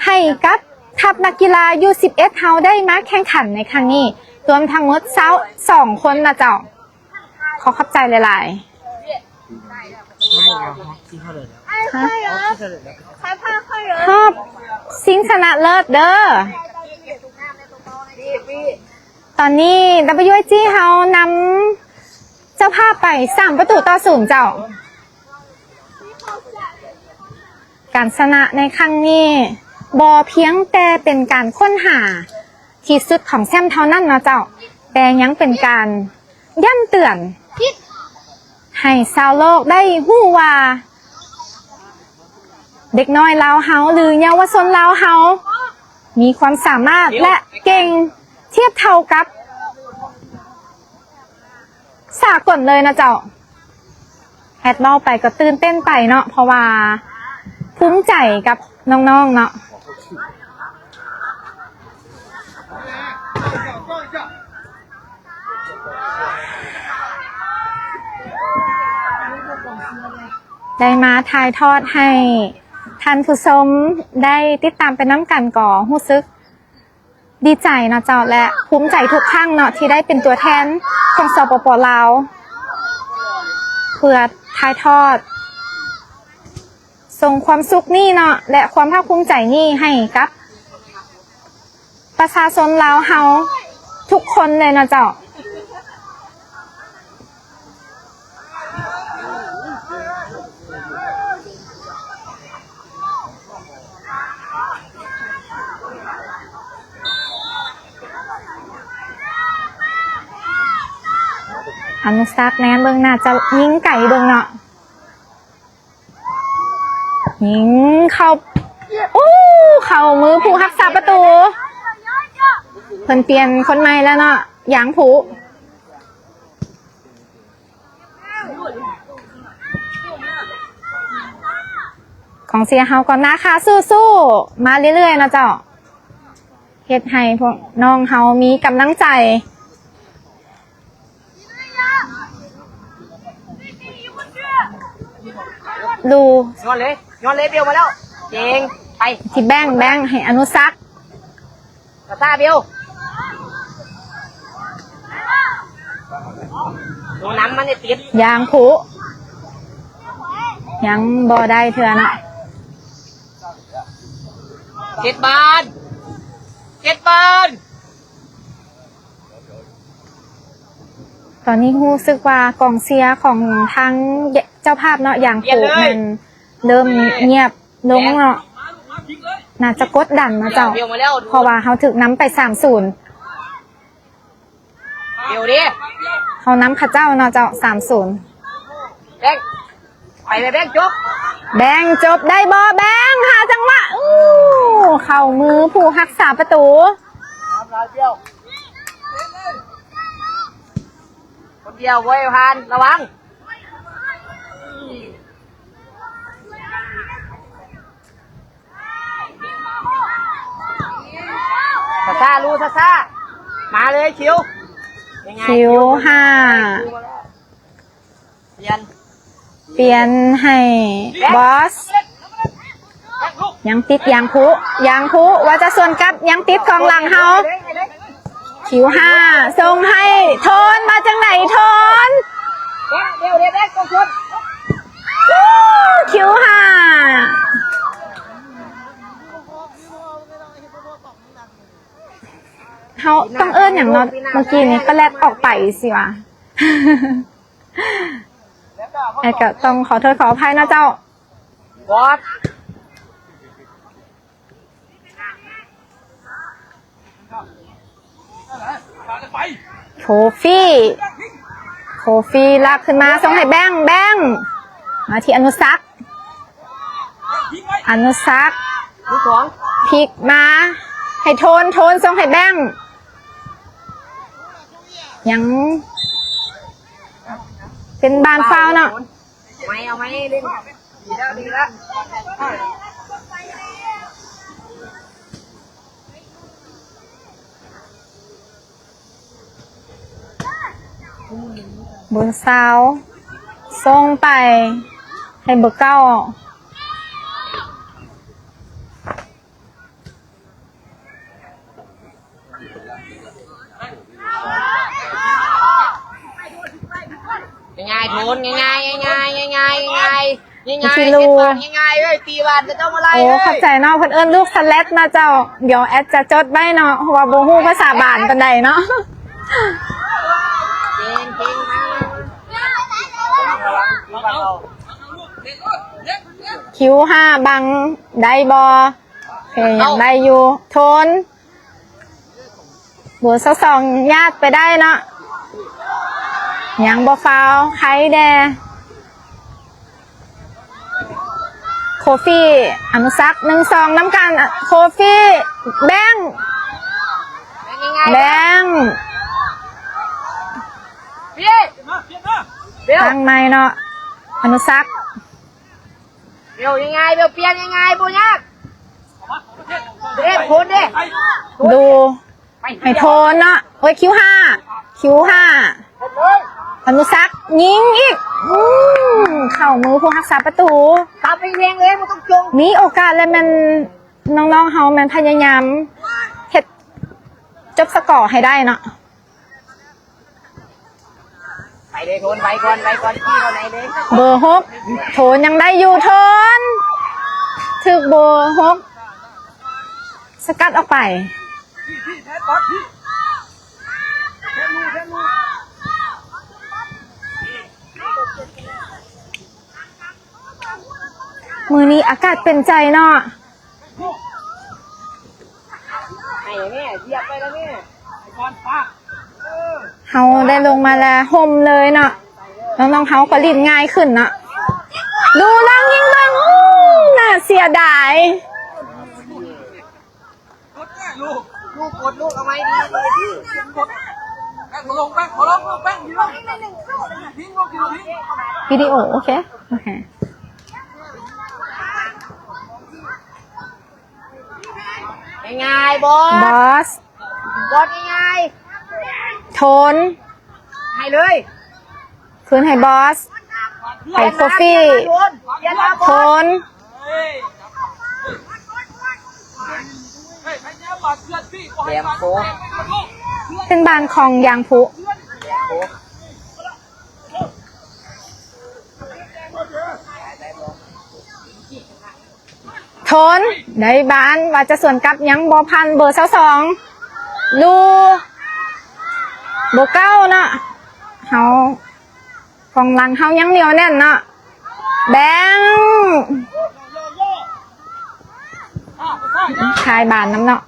ໃຫ້ກັບທັບນັກກິລາ ຢູສິບເອັດ ເຮົາໄດ້ມາແຂ່ງຂັນໃນຄັ້ງນີ້ ລວມທັງໝົດຊາວສອງຄົນນະເຈົ້າ. ຂໍຂອບໃຈຫຼາຍໆ. ຮະ? ຮອບຊິງຊະນະເລີດເດີ. ຕອນນີ້ WIG ເຮົານຳເຈົ້າພາບໄປສາມປະຕູຕໍ່ສູນເຈົ້າ. ການຊະນະໃນຄັ້ງນີ້ ບໍ່ພຽງແຕ່ເປັນການຄົ້ນຫາທີ່ສຸດຂອງແຊ້ມເທົ່ານັ້ນເນາະເຈົ້າ, ແຕ່ຍັງເປັນການຢ້ຳເຕືອນໃຫ້ຊາວໂລກໄດ້ຮູ້ວ່າ ເດັກນ້ອຍລາວເຮົາ ຫຼື ເຍົາວະຊົນລາວເຮົາ ມີຄວາມສາມາດ ແລະ ເກັ່ງທຽບເທົ່າກັບສາກົນເລີຍນະເຈົ້າ. ດເວົ້າໄປກໍຕື່ນເຕັ້ນໄປເນາະ ເພາະວ່າພູມໃຈກັບນ້ອງໆເນາະ. ໄດ້ມາຖ່າຍທອດໃຫ້ທ່ານຜູ້ຊົມໄດ້ຕິດຕາມໄປນຳກັນ ກໍຮູ້ສຶກດີໃຈເນາະເຈົ້າ ແລະ ພູມໃຈທຸກຄັ້ງເນາະ ທີ່ໄດ້ເປັນຕົວແທນຂອງ ສປປ ລາວ ເພື່ອຖ່າຍທອດ ສົ່ງຄວາມສຸກນີ້ເນາະ ແລະ ຄວາມພາກພູມໃຈນີ້ໃຫ້ກັບປະຊາຊົນລາວເຮົາທຸກຄົນເລີຍເນາະເຈົ້າ. ອະນຸສັກແນມເບິ່ງ ໜ້າຈະຍິງໄກເບິ່ງເນາະ. ຍິງເຂົ້າ ໂອ້ ເຂົ້າມືຜູ້ຮັກສາປະຕູ. ເພິ່ນປ່ຽນຄົນໃໝ່ແລ້ວເນາະ ຢາງຜູ. ກອງເຊຍເຮົາກໍໜ້າຄາສູ້ໆ ມາເລື້ອຍໆເນາະເຈົ້າ. ເຮັດໃຫ້ພວກນ້ອງເຮົາມີກຳລັງໃຈ. ດູ ຍ້ອນເລີຍ ຍ້ອນເລີຍ ເບວມາແລ້ວ ເກັ່ງ ໄປ ທີ່ແບ່ງ ແບ່ງໃຫ້ອະນຸສັກ ກະຊາ ເບວ ໂດນນຳມັນໄດ້ຕິດ ຢາງຜູ ຍັງບໍ່ໄດ້ເທື່ອເນາະ. ເຈັດບານ ເຈັດບານ. ຕອນນີ້ຮູ້ສຶກວ່າກອງເຊຍຂອງທາງເຈົ້າພາບເນາະ ຢາງຜູ ແມ່ນເລີ່ມງຽບລົງເນາະ ໜ້າຈະກົດດັນເນາະເຈົ້າ ເພາະວ່າເຮົາຖືກນຳໄປສາມສູນ. ເດວເດ ເຮົານຳເຂົາເຈົ້າເນາະເຈົ້າ ສາມສູນ. ແບງ ໄປເລີຍແບງ ຈົບ ແບງ ຈົບໄດ້ບໍ່ແບງ? ຫາຈັງຫວະ ອູ້ ເຂົ້າມືຜູ້ຮັກສາປະຕູ ຄົນດຽວເວີຍ ຜ່ານ ລະວັງ. ຊ້າໆ ລູ້ ຊ້າໆ ມາເລີຍ ຄິວ ຄິວຫ້າ ປ່ຽນ ປ່ຽນໃຫ້ບອສ ຍັງຕິດຢາງຜູ ຢາງຜູ ວ່າຈະສວນກັບ ຍັງຕິດກອງຫຼັງເຮົາ. ຄິວຫ້າ ສົ່ງໃຫ້ໂທນ ວ່າຈັ່ງໃດໂທນ? ຄິວຫ້າ ເຮົາຕ້ອງເອີ້ນຫຍັງເນາະ? ເມື່ອກີ້ນີ້ປະແລັດອອກໄປຊິວະ. ແອດກໍຕ້ອງຂໍໂທດຂໍອະໄພເນາະເຈົ້າ. ໂຄຟີ ໂຄຟີ ລາກຂຶ້ນມາ ສົ່ງໃຫ້ແບງ ແບງ ມາທີ່ອະນຸສັກ ອະນຸສັກ ພລິກມາໃຫ້ໂທນ ໂທນສົ່ງໃຫ້ແບງ ຍັງເປັນບານຟາວເນາະ. ເອົາໃໝ່ ເອົາໃໝ່ ຫຼິ້ນ ດີແລ້ວ ດີແລ້ວ. ເບີຊາວສົ່ງໄປໃຫ້ເບີເກົ້າ. ງ່າຍໆ ໂທນ ງ່າຍໆ ງ່າຍໆ ງ່າຍໆ ງ່າຍໆ ງ່າຍໆ ຊິລູ ງ່າຍໆ ເອີຍ ຕີບານ ເຈົ້າມາໄລ່ ໂອ້ ເອີຍ ຂອບໃຈເນາະ ເພິ່ນເອີ້ນລູກສະແລັດເນາະເຈົ້າ. ດຽວແອດຈະຈົດໄວ້ເນາະ ເພາະວ່າບໍ່ຮູ້ພາສາບານປານໃດເນາະ. ເກັ່ງ ເກັ່ງ ຄິວຫ້າ ບັງໄດ້ບໍ່? ໂອເຄ ຍັງໄດ້ຢູ່ ໂທນ ເບີຊາວສອງ ຍາດໄປໄດ້ເນາະ ຍັງບໍ່ຟາວ ໃຄແດ່. ໂຄຟີ ອະນຸສັກ ໜຶ່ງສອງ ນຳກັນ ໂຄຟີ ແບງ ແບງ ຕັ້ງໃໝ່ເນາະ. ອະນຸສັກ ເບວງ່າຍໆ ເບວປ່ຽນງ່າຍໆ ບໍ່ຍາກ ເດ້ ໂທນເດ້ ດູ ໃຫ້ໂທນເນາະ ໂອ້ຍ ຄິວຫ້າ ຄິວຫ້າ ອະນຸສັກ ຍິງອີກ ອືມ ເຂົ້າມືຜູ້ຮັກສາປະຕູ ຕັບແຮງໆເລີຍ ບໍ່ຕ້ອງຈົ່ງ ມີໂອກາດແລ້ວແມ່ນ ນ້ອງໆເຮົາແມ່ນພະຍາຍາມເຮັດຈົບສະກໍໃຫ້ໄດ້ເນາະ. ໄປເລີຍໂທນ ໄປກ່ອນ ໄປກ່ອນ ຂີ້ເຂົ້າໃນເລີຍ ເບີຫົກ ໂທນຍັງໄດ້ຢູ່ ໂທນ ຖືກເບີຫົກສະກັດອອກໄປ. ມື້ນີ້ອາກາດເປັນໃຈເນາະ. ໃຫ້ແມ່ ຢຽບໄປແລ້ວແມ່ ເຮົາໄດ້ລົງມາແລ້ວ ຮົ່ມເລີຍເນາະ ນ້ອງໆເຮົາກໍຫຼິ້ນງ່າຍຂຶ້ນເນາະ ດູລອງຍິງເບິ່ງ ອືມ ໜ້າເສຍດາຍ ລູກ ລູກ ກົດລູກ ເອົາໄວ້ດີ ດີ ກົດ ແປ້ງ ຂໍລົງ ແປ້ງ ຂໍລົງ ແປ້ງ ຍິງ ຍິງ ຍິງ ຍິງ ວິດີໂອ ໂອເຄ ໂອເຄ. ງ່າຍໆ ບອສ ບອສ ບອສ ງ່າຍໆ ໂທນ ໃຫ້ເລີຍ ຄືນໃຫ້ບອສ ໃຫ້ໂຄຟີ ໂທນ ໂທນ ແດມໂຄ ເປັນບ້ານຂອງຢາງພຸ ໂທນ ໄດ້ບານ ວ່າຈະສວນກັບ ຍັງບໍ່ຜ່ານເບີຊາວສອງ ລູ ເບີເກົ້າເນາະ ເຮົາ ກອງຫຼັງເຮົາຍັງໜຽວແໜ້ນເນາະ ແບງ ຂາຍບານນຳເນາະ.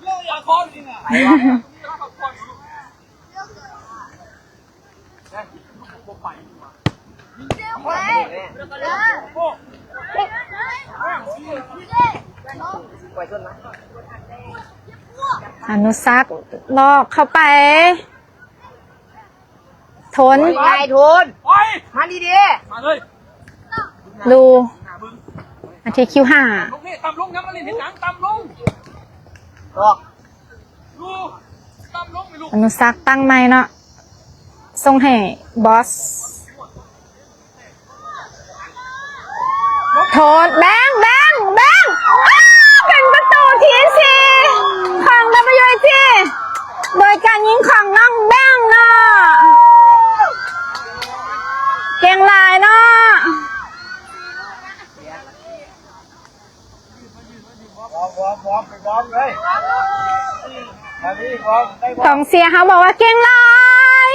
ອະນຸສັກ ລອກເຂົ້າໄປ ໂທນ ໄປ ໂທນ ມາດີໆ ລູ ອາທິດ ຄິວຫ້າ ອອກ ອະນຸສັກຕັ້ງໃໝ່ເນາະ ສົ່ງໃຫ້ບອສ ໂທນ ແບງ ແບງ ແບງ ອ້າ ເປັນປະຕູທີສີ່ຂອງ WIG ໂດຍການຍິງຂອງນ້ອງແບງເນາະ ເກັ່ງຫຼາຍເນາະ. ກອງເຊຍເຮົາບອກວ່າເກັ່ງຫຼາຍ.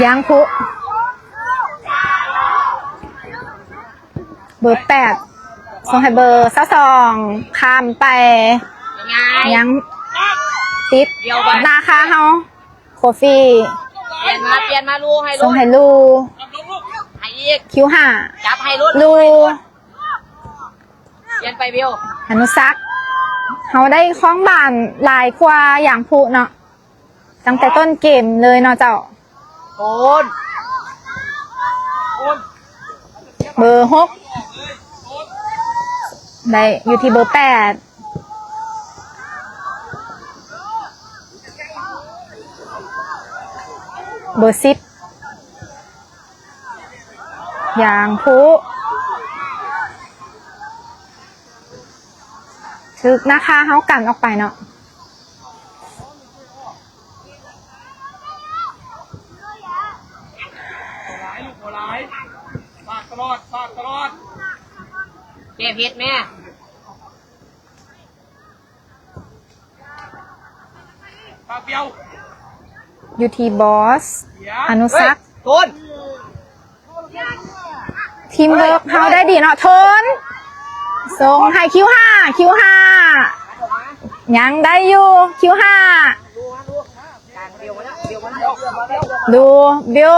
ຢາງພຸ ເບີແປດ ສົ່ງໃຫ້ເບີຊາວສອງ ຂ້າມໄປ ຍັງຕິດ ດຽວໄວ້ ໜ້າຄາເຮົາ ໂຄຟີ ປ່ຽນມາ ປ່ຽນມາ ລູ ໃຫ້ລູ ສົ່ງໃຫ້ລູ ໃຫ້ອີກ ຄິວຫ້າ ຈັບໃຫ້ລູ ລູ ປ່ຽນໄປ ບິວ ອະນຸສັກ ເຮົາໄດ້ຄອງບານຫຼາຍກວ່າຢາງພຸເນາະ ຕັ້ງແຕ່ຕົ້ນເກມເລີຍເນາະເຈົ້າ. ໂອນ ໂອນ ເບີຫົກ ໄດ້ຢູ່ທີ່ເບີແປດ ເບີສິບ ຢາງພຸ ຖືກນາຄາເຮົາກັນອອກໄປເນາະ. ແກ້ເຜັດແມ່ ຢູ່ທີ່ບອສ ອະນຸສັກ ໂທນ ທີມເວີກເຮົາໄດ້ດີເນາະ ໂທນ ສົ່ງໃຫ້ຄິວຫ້າ ຄິວຫ້າ ຍັງໄດ້ຢູ່ ຄິວຫ້າ ດູ ບິວ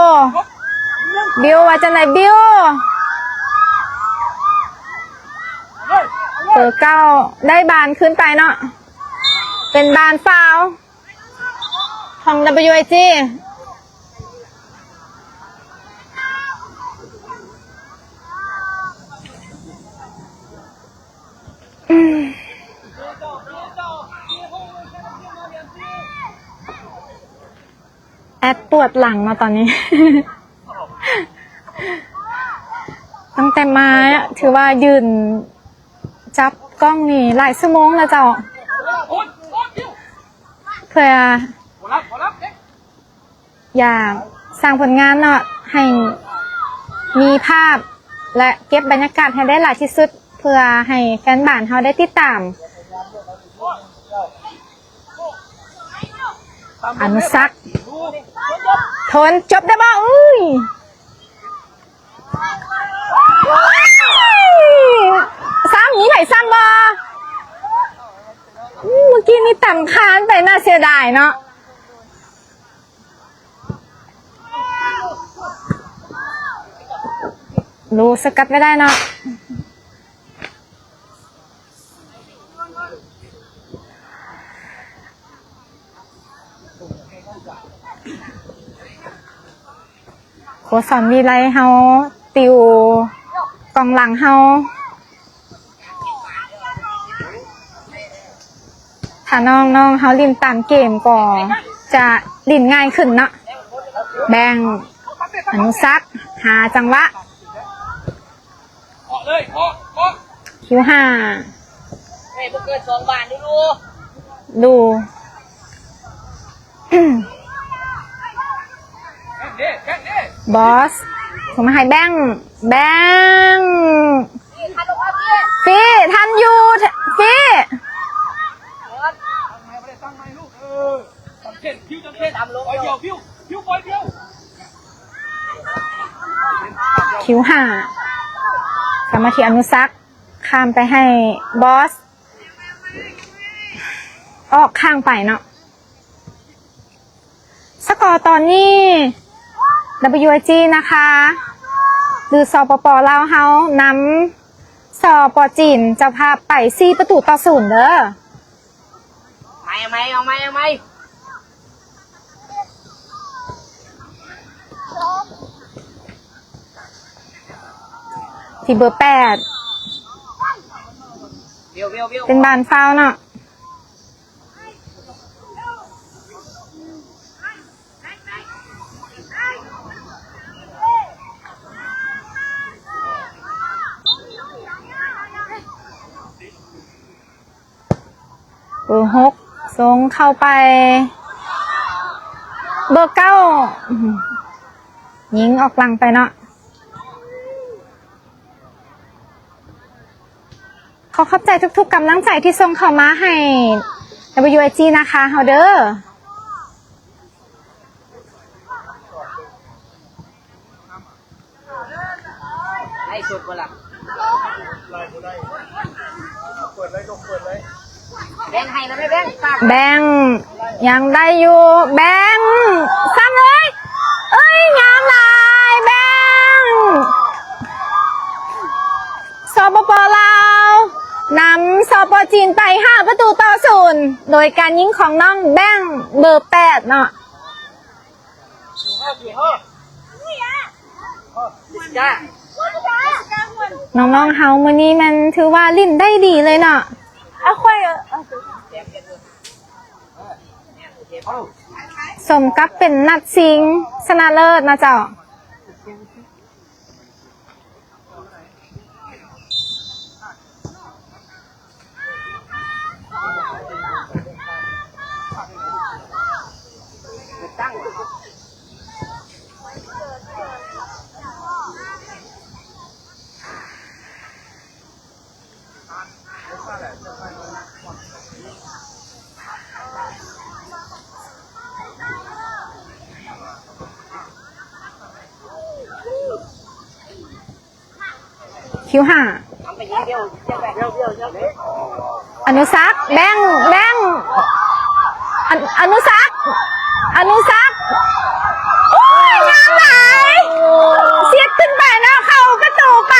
ບິວວ່າຈັ່ງໃດ ບິວ ເບີເກົ້າ ໄດ້ບານຄືນໄປເນາະ. ເປັນບານຟາວຂອງ WIG. ແອັດປວດຫຼັງເນາະຕອນນີ້ ຕັ້ງແຕ່ມາຖືວ່າຢືນຈັບກ້ອງນີ້ຫຼາຍຊົ່ວໂມງແລ້ວເຈົ້າ ເພື່ອ ຢາກສ້າງຜົນງານເນາະ ໃຫ້ມີພາບ ແລະ ເກັບບັນຍາກາດໃຫ້ໄດ້ຫຼາຍທີ່ສຸດ ເພື່ອໃຫ້ແຟນບານເຮົາໄດ້ຕິດຕາມ. ອະນຸສັກ ທົນ ຈົບໄດ້ບໍ່? ເອີຍ ຊ້ຳ ມີໃຜຊ້ຳບໍ່? ອືມ ເມື່ອກີ້ນີ້ຕຳຄານໄປ ໜ້າເສຍດາຍເນາະ. ລູກສະກັດໄວ້ໄດ້ເນາະ ໂຄຊອນວິໄລເຮົາ ຕິວກອງຫຼັງເຮົາ. ຖ້ານ້ອງໆເຮົາຫຼິ້ນຕາມເກມກໍຈະຫຼິ້ນງ່າຍຂຶ້ນເນາະ. ແບ່ງ ອະນຸສັກ ຫາຈັງຫວະ ເຄາະເລີຍ ເຄາະ ເຄາະ ຄິວຫ້າ ເຮີ້ຍ ບໍ່ເກີນສອງບາດດູ ດູ. ບອສ ສົ່ງມາໃຫ້ແບ່ງ ແບ່ງ ຟີ ທັນຢູ່ ຟີ ຄິວຫ້າ ສາມາທີ່ອະນຸສັກ ຂ້າມໄປໃຫ້ບອສ ອອກຂ້າງໄປເນາະ. ສະກໍຕອນນີ້ WIG ນະຄະ ຫຼື ສປປ ລາວເຮົາ ນຳ ສປ ຈີນ ເຈົ້າພາບໄປ ສີ່ປະຕູຕໍ່ສູນເດີ. ເອົາໃໝ່ ເອົາໃໝ່ ເອົາໃໝ່ ເອົາໃໝ່ ທີ່ເບີແປດ ເປັນບານຟາວເນາະ. ເບີຫົກ ສົ່ງເຂົ້າໄປ ເບີເກົ້າ ຍິງອອກຫຼັງໄປເນາະ. ຂໍຂອບໃຈທຸກໆກຳລັງໃຈທີ່ສົ່ງເຂົ້າມາໃຫ້ WIG ນະຄະ ເຮົາເດີ. ໄດ້ສົດບໍ່ລະ? ແບ່ງໃຫ້ນະແມ່ແບ່ງ ແບ່ງ ຍັງໄດ້ຢູ່ ແບ່ງ ຊ້ຳເລີຍ ເອີຍ ງາມຫຼາຍ ແບ່ງ. ສປປ ລາວ ນຳ ສປ ຈີນ ໄປ ຫ້າປະຕູຕໍ່ສູນ ໂດຍການຍິງຂອງນ້ອງແບ່ງ ເບີແປດເນາະ. ນ້ອງໆເຮົາມື້ນີ້ແມ່ນຖືວ່າຫຼິ້ນໄດ້ດີເລີຍເນາະ ສົມກັບເປັນນັດຊິງຊະນະເລີດນະເຈົ້າ. ຄິວຫ້າ ອະນຸສັກ ແບ່ງ ແບ່ງ ອະ ອະນຸສັກ ອະນຸສັກ ໂອ້ຍ ງາມຫຼາຍ ສຽດຂຶ້ນໄປເນາະ ເຂົ້າປະຕູໄປ.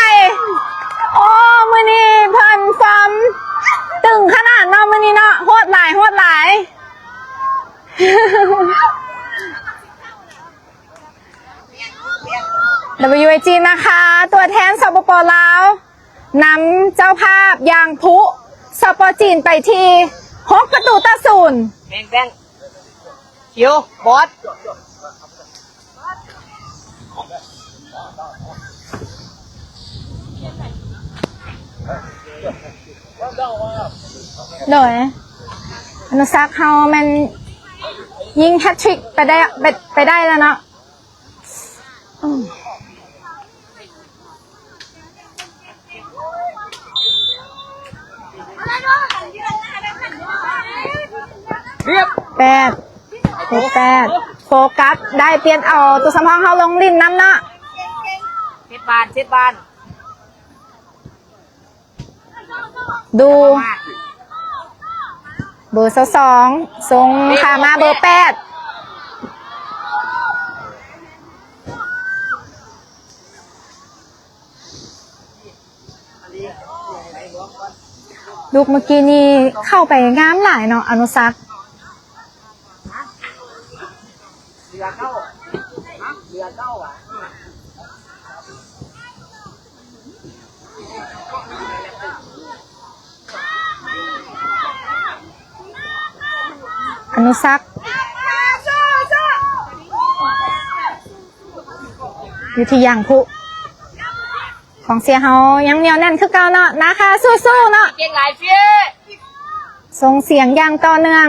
ໂອ້ ມື້ນີ້ເພິ່ນຟອມຕຶງຂະໜາດເນາະ ມື້ນີ້ເນາະ ໂຫດຫຼາຍ ໂຫດຫຼາຍ. ดับเบิลยูเอจี นะคะ ตัวแทน สปป ลาว นำเจ้าภาพยางพลุ สปป จีน ไปที่ หก ประตูต่อ ศูนย์ แบง แบง คิว บอส โดย อนุสักเฮาแม่นยิงแฮตทริกไปได้ ไป ไปได้แล้วเนาะ อืม เรียบ แปด เลขแปด โฟกัส ได้เปลี่ยนเอาตัวสำรองเฮาลงเล่นนำเนาะ เช็ดบาน เช็ดบาน ดู เบอร์ซาวสอง ส่งข้ามมาเบอร์แปด ลูกเมื่อกี้นี่เข้าไปงามหลายเนาะ อนุสัก อนุสัก อยู่ที่ยางพลุ กองเชียร์เฮายังเหนียวแน่นคือเก่าเนาะ นะคะ สู้ๆ เนาะ เก่งหลายเฟีย ส่งเสียงอย่างต่อเนื่อง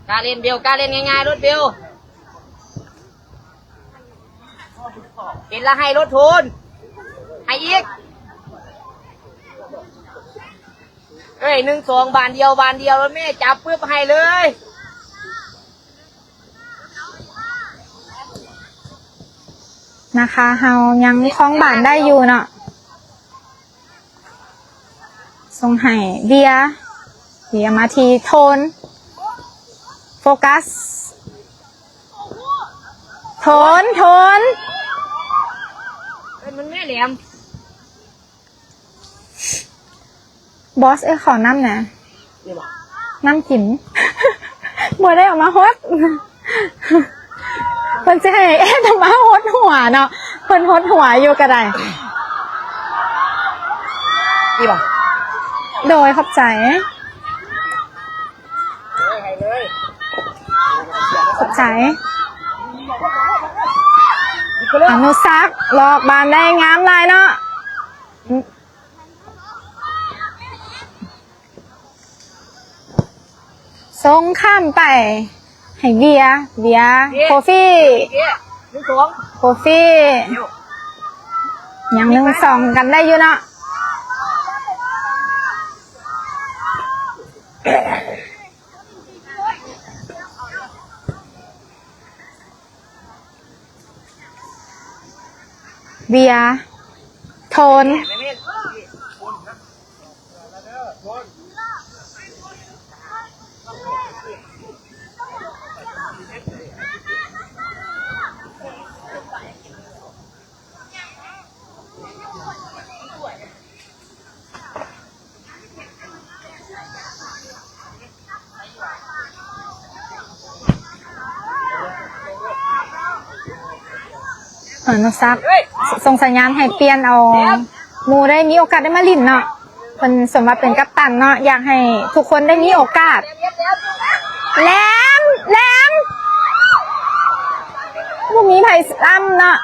กล้าเล่นเบล กล้าเล่นง่ายๆ โลดเบล เห็นละให้โลดโทน ให้อีก เอ้ย หนึ่งสอง บานเดียว บานเดียว แล้วแม่จับปึ๊บให้เลย นะคะ เฮายังครองบานได้อยู่เนาะ ส่งให้เบียร์ เบียร์มาที่โทน โฟกัส โทน โทน เอ้ย มันแม่แหลม บอส เอ้ย ขอน้ำแหน่ นี่บ่ น้ำกิน บ่ได้เอามาฮด เพิ่นสิให้เอสเอามาฮดหัวเนาะ เพิ่นฮดหัวอยู่ก็ได้ นี่บ่ โดย ขอบใจ ขอบใจ อนุสัก ลอกบานได้งามหลายเนาะ ส่งข้ามไปให้เบียร์ เบียร์ เบียร์ โคฟี่ เบียร์ หนึ่งสอง โคฟี่ เดี๋ยว ยังหนึ่งสองกันได้อยู่เนาะ เบียร์ โทน เออ นกซัก ส่งสัญญาณให้เปลี่ยนเอา หมู่ได้มีโอกาสได้มาหลิ้นเนาะ เพิ่นสมว่าเป็นกัปตันเนาะ อยากให้ทุกคนได้มีโอกาส แหลม แหลม บ่มีไผล้ำเนาะ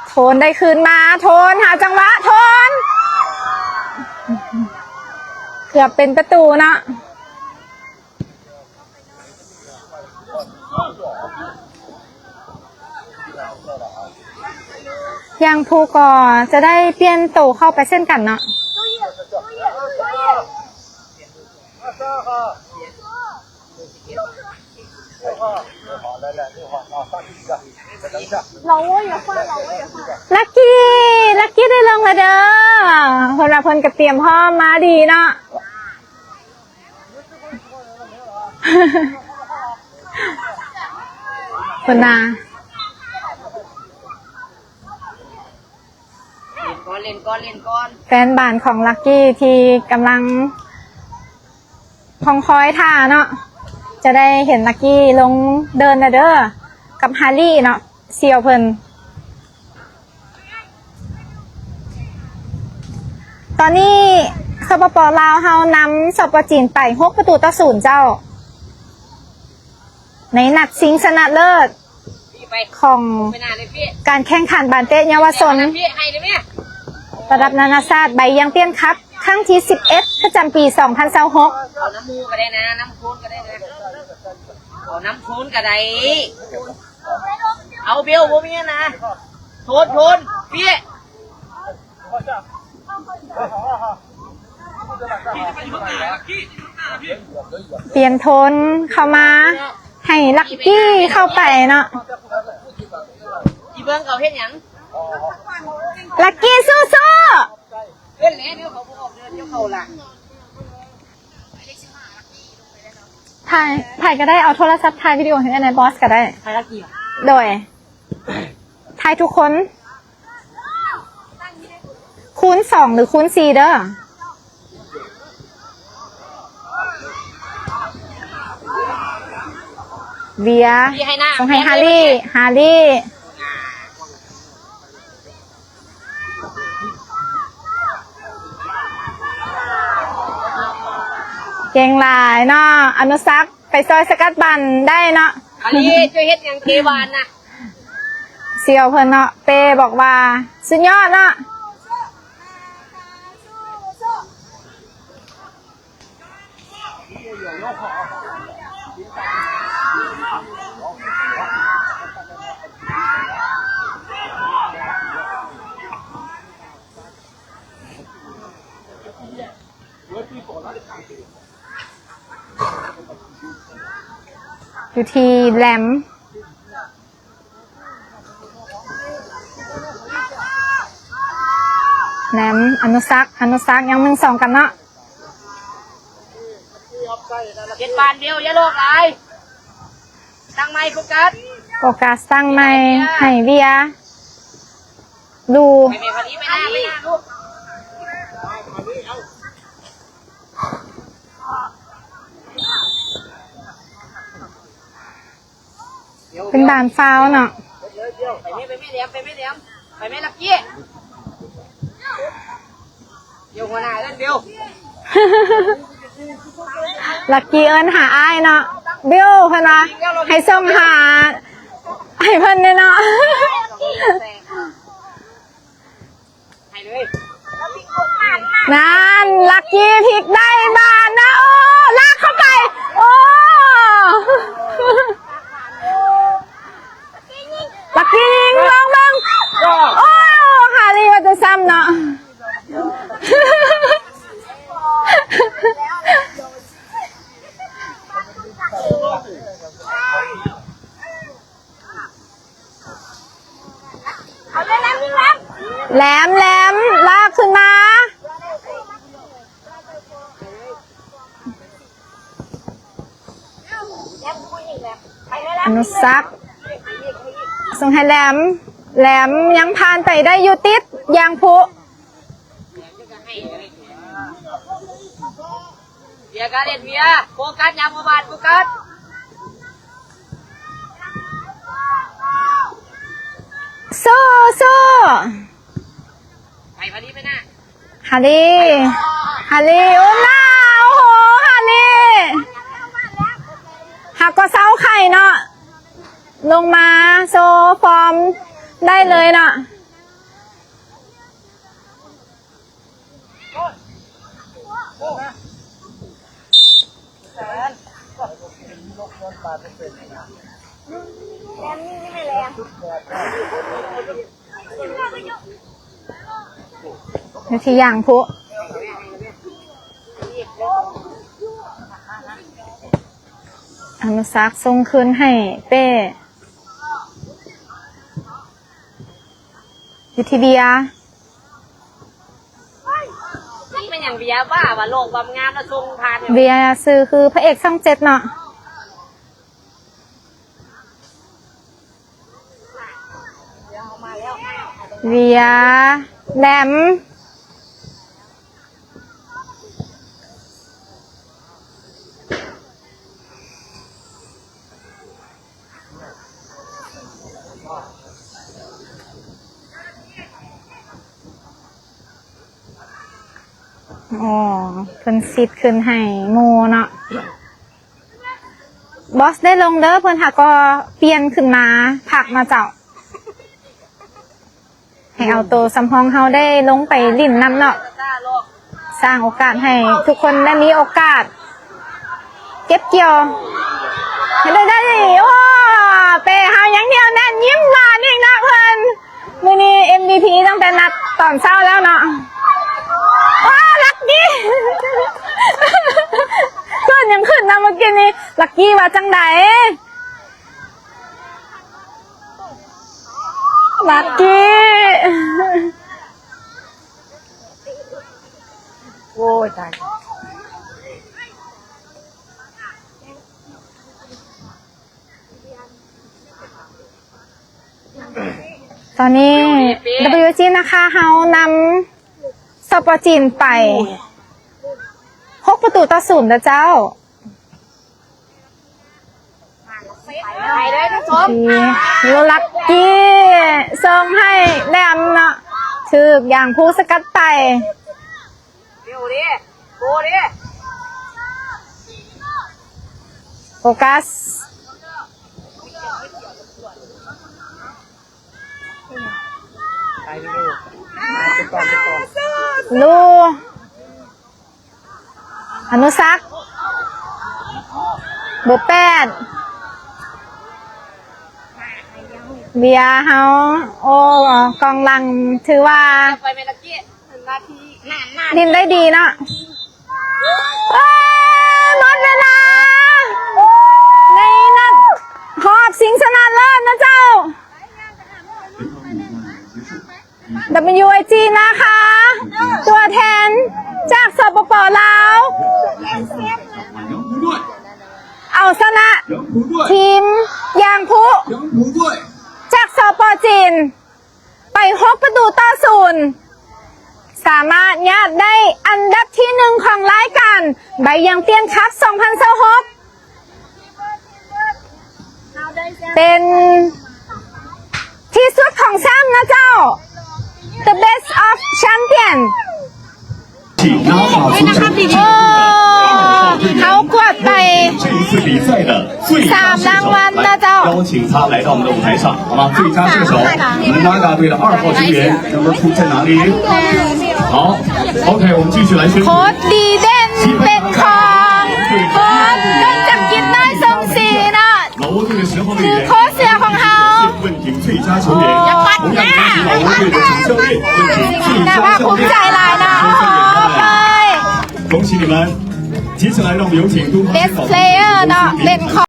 โทนได้คืนมา โทนหาจังหวะ โทน เกือบเป็นประตูเนาะ ยางภูก็จะได้เปลี่ยนโตเข้าไปเช่นกันเนาะ ลักกี้ ลักกี้ได้ลงแล้วเด้อ เพิ่นว่าเพิ่นก็เตรียมพร้อมมาดีเนาะ เพิ่นน่ะ เล่นก่อน เล่นก่อน เล่นก่อน แฟนบานของลักกี้ที่กำลังคอยท่าเนาะ ຈະໄດ້ເຫັນລັກກີ້ລົງເດີ່ນແລ້ວເດີ ກັບຮາຣີເນາະ ສ່ຽວເພິ່ນ. ຕອນນີ້ ສປປ ລາວເຮົານຳ ສປປ ຈີນໄປ ຫົກປະຕູຕໍ່ສູນເຈົ້າ ໃນນັດຊິງຊະນະເລີດ ຂອງການແຂ່ງຂັນບານເຕະເຍົາວະຊົນ ລະດັບນານາຊາດ ໃບຢຽງຕຽນຄັບ ຄັ້ງທີສິບເອັດ ປະຈຳປີສອງພັນຊາວຫົກ. ເອົານ້ຳໝູ່ກໍໄດ້ນະ ນ້ຳໂຄນກໍໄດ້ນະ ເອົານ້ຳໂຄນກໍໄດ້ ເອົາ ເບວ ບໍ່ມີນະ ໂທນ ໂທນ ເປຍ. ປ່ຽນໂທນເຂົ້າມາ ໃຫ້ລັກກີ້ເຂົ້າໄປເນາະ ອີເບິ່ງເຂົາເຮັດຫຍັງ ລັກກີ້ສູ້ໆ ເອີ້ນແລ້ວ ດຽວເຂົາບໍ່ອອກເດີ່ນ ດຽວເຂົາລະ ຖ່າຍ ໃຜກໍໄດ້ ເອົາໂທລະສັບຖ່າຍວິດີໂອໃຫ້ແດ່ ບອສກໍໄດ້ ຖ່າຍລັກກີ້ ໂດຍ ຖ່າຍທຸກຄົນ ຄູນສອງ ຫຼື ຄູນສີ່ ເດີ ເວຍ ສົ່ງໃຫ້ຮາຣີ ຮາຣີ ເກັ່ງຫຼາຍເນາະ ອະນຸສັກ ໄປຊ່ອຍສະກັດບັນໄດ້ເນາະ ອາລີ ຊ່ວຍເຮັດຫຍັງເຄວານນະ ສ່ຽວເພິ່ນເນາະ ເປ້ບອກວ່າສຸດຍອດເນາະ. ຢູ່ທີ່ແຫຼມ ແຫຼມ ອະນຸສັກ ອະນຸສັກ ຍັງໜຶ່ງສອງກັນເນາະ ເຮັດບານດຽວ ຢ່າໂລກຫຼາຍ ຕັ້ງໃໝ່ ໂຟກັສ ໂຟກັສ ຕັ້ງໃໝ່ ໃຫ້ເວຍ ດູ ໄປແມ່ ໄປນີ້ ໄປໜ້າ ໄປໜ້າລູກ ເປັນບານຟາວເນາະ ໄປແມ່ ໄປແມ່ແຫຼມ ໄປແມ່ແຫຼມ ໄປແມ່ລັກກີ້ ດຽວຫົວໜ້າເອີ້ນບິວ ລັກກີ້ເອີ້ນຫາອ້າຍເນາະ ບິວ ເພິ່ນວ່າໃຫ້ສົ່ງຫາ ໃຫ້ເພິ່ນແດ່ເນາະ ໃຫ້ເລີຍ ນັ້ນ ລັກກີ້ພິກໄດ້ບານນະ ໂອ້ ລາກເຂົ້າໄປ ໂອ້ ລັກກີ້ຍິງ ລອງເບິ່ງ ໂອ້ ຮາຣີວ່າຈະຊ້ຳເນາະ. ແຫຼມ ແຫຼມ ລາກຂຶ້ນມາ ອະນຸສັກ ສົ່ງໃຫ້ແຫຼມ ແຫຼມຍັງຜ່ານໄປໄດ້ຢູ່ ຕິດຢາງພຸ ເວຍກາເລັດ ເວຍ ໂຟກັສ ຢ່າປະມາດ ໂຟກັສ ສູ້ ສູ້ ໄປ ພາລີ ໄປໜ້າ ຮາຣີ ຮາຣີ ໂອ້ ໜ້າ ໂອ້ໂຫ ຮາຣີ ຫາກໍເຊົາໄຂ້ເນາະ ລົງມາໂຊຟອມໄດ້ເລີຍເນາະ. ຢູ່ທີ່ຢາງພຸ ອະນຸສັກສົ່ງຄືນໃຫ້ເປ້ ຢູ່ທີ່ເວຍ ມັນເປັນຫຍັງເວຍບ້າວ່າ ຫຼອກຄວາມງາມແລ້ວສົ່ງຜ່ານ ເວຍຊື່ຄືພະເອກຊ່ອງເຈັດເນາະ. ເວຍ ແຫຼມ. ອໍ ເພິ່ນຊິດຂຶ້ນໃຫ້ໝູ່ເນາະ. ບອສໄດ້ລົງເດີ ເພິ່ນຫາກໍປ່ຽນຂຶ້ນມາພັກເນາະເຈົ້າ. ໃຫ້ເອົາໂຕສຳຮອງເຮົາໄດ້ລົງໄປຫຼິ້ນນຳເນາະ, ສ້າງໂອກາດໃຫ້ທຸກຄົນໄດ້ມີໂອກາດເກັບກ່ຽວ ໃຫ້ໄດ້ ໄດ້ ໂອ້ ເປ້ເຮົາຍັງໜຽວແໜ້ນ ຍິ້ມຫວານອີກເນາະເພິ່ນ. ມື້ນີ້ ເອັມ ວີ ພີ ຕັ້ງແຕ່ນັດຕອນເຊົ້າແລ້ວເນາະ. ວ້າ ລັກກີ້ ເກີດຫຍັງຂຶ້ນນະເມື່ອກີ້ນີ້? ລັກກີ້ວ່າຈັ່ງໃດ? ລັກກີ້ ໂອ້ຍ ຕາຍ. ຕອນນີ້ ດັບເບິນຢູ ເອັສ ຈີ ນາຄາເຮົານຳ ສປ ຈີນ ໄປ ຫົກປະຕູຕໍ່ສູນເດີເຈົ້າ. ລັກກີ້ສົ່ງໃຫ້ແຫຼມເນາະ ຖືກຢາງພູສະກັດໄປ. ໂຟກັສ ລູ ອະນຸສັກ ເບີແປດ ເບຍເຮົາ. ໂອ້ ກອງຫຼັງຖືວ່າ ຫຼິ້ນໄດ້ດີເນາະ. ເອີ ໝົດເວລາໃນນັດຮອບຊິງຊະນະເລີດນະເຈົ້າ. ດັບເບິນຢູ ເອັສ ຈີ ນາຄາ ຕົວແທນຈາກ ສປປ ລາວ ເອົາຊະນະທີມຢາງພຸຈາກ ສປ ຈີນ ໄປຫົກປະຕູຕໍ່ສູນ ສາມາດຍາດໄດ້ອັນດັບທີໜຶ່ງຂອງລາຍການໃບຢາງຕຽນຄັບສອງພັນຊາວຫົກ ເປັນທີ່ສຸດຂອງແຊ້ມນະເຈົ້າ The best of champion. ໂອ້ ເຮົາກວດໄປສາມລາງວັນນະເຈົ້າ. ໂຄດດີເດັ່ນເປັນຂອງໂຄດ ເກີດຈາກກິດ ນ້ອຍສົມສີເນາະ ຄືໂຄດເສືອຂອງເຮົາ. ໜ້າພາກພູມໃຈຫຼາຍນະ. ໂອ້ໂຫ ເບສເພລເຢີເນາະ ເປັນຂອງ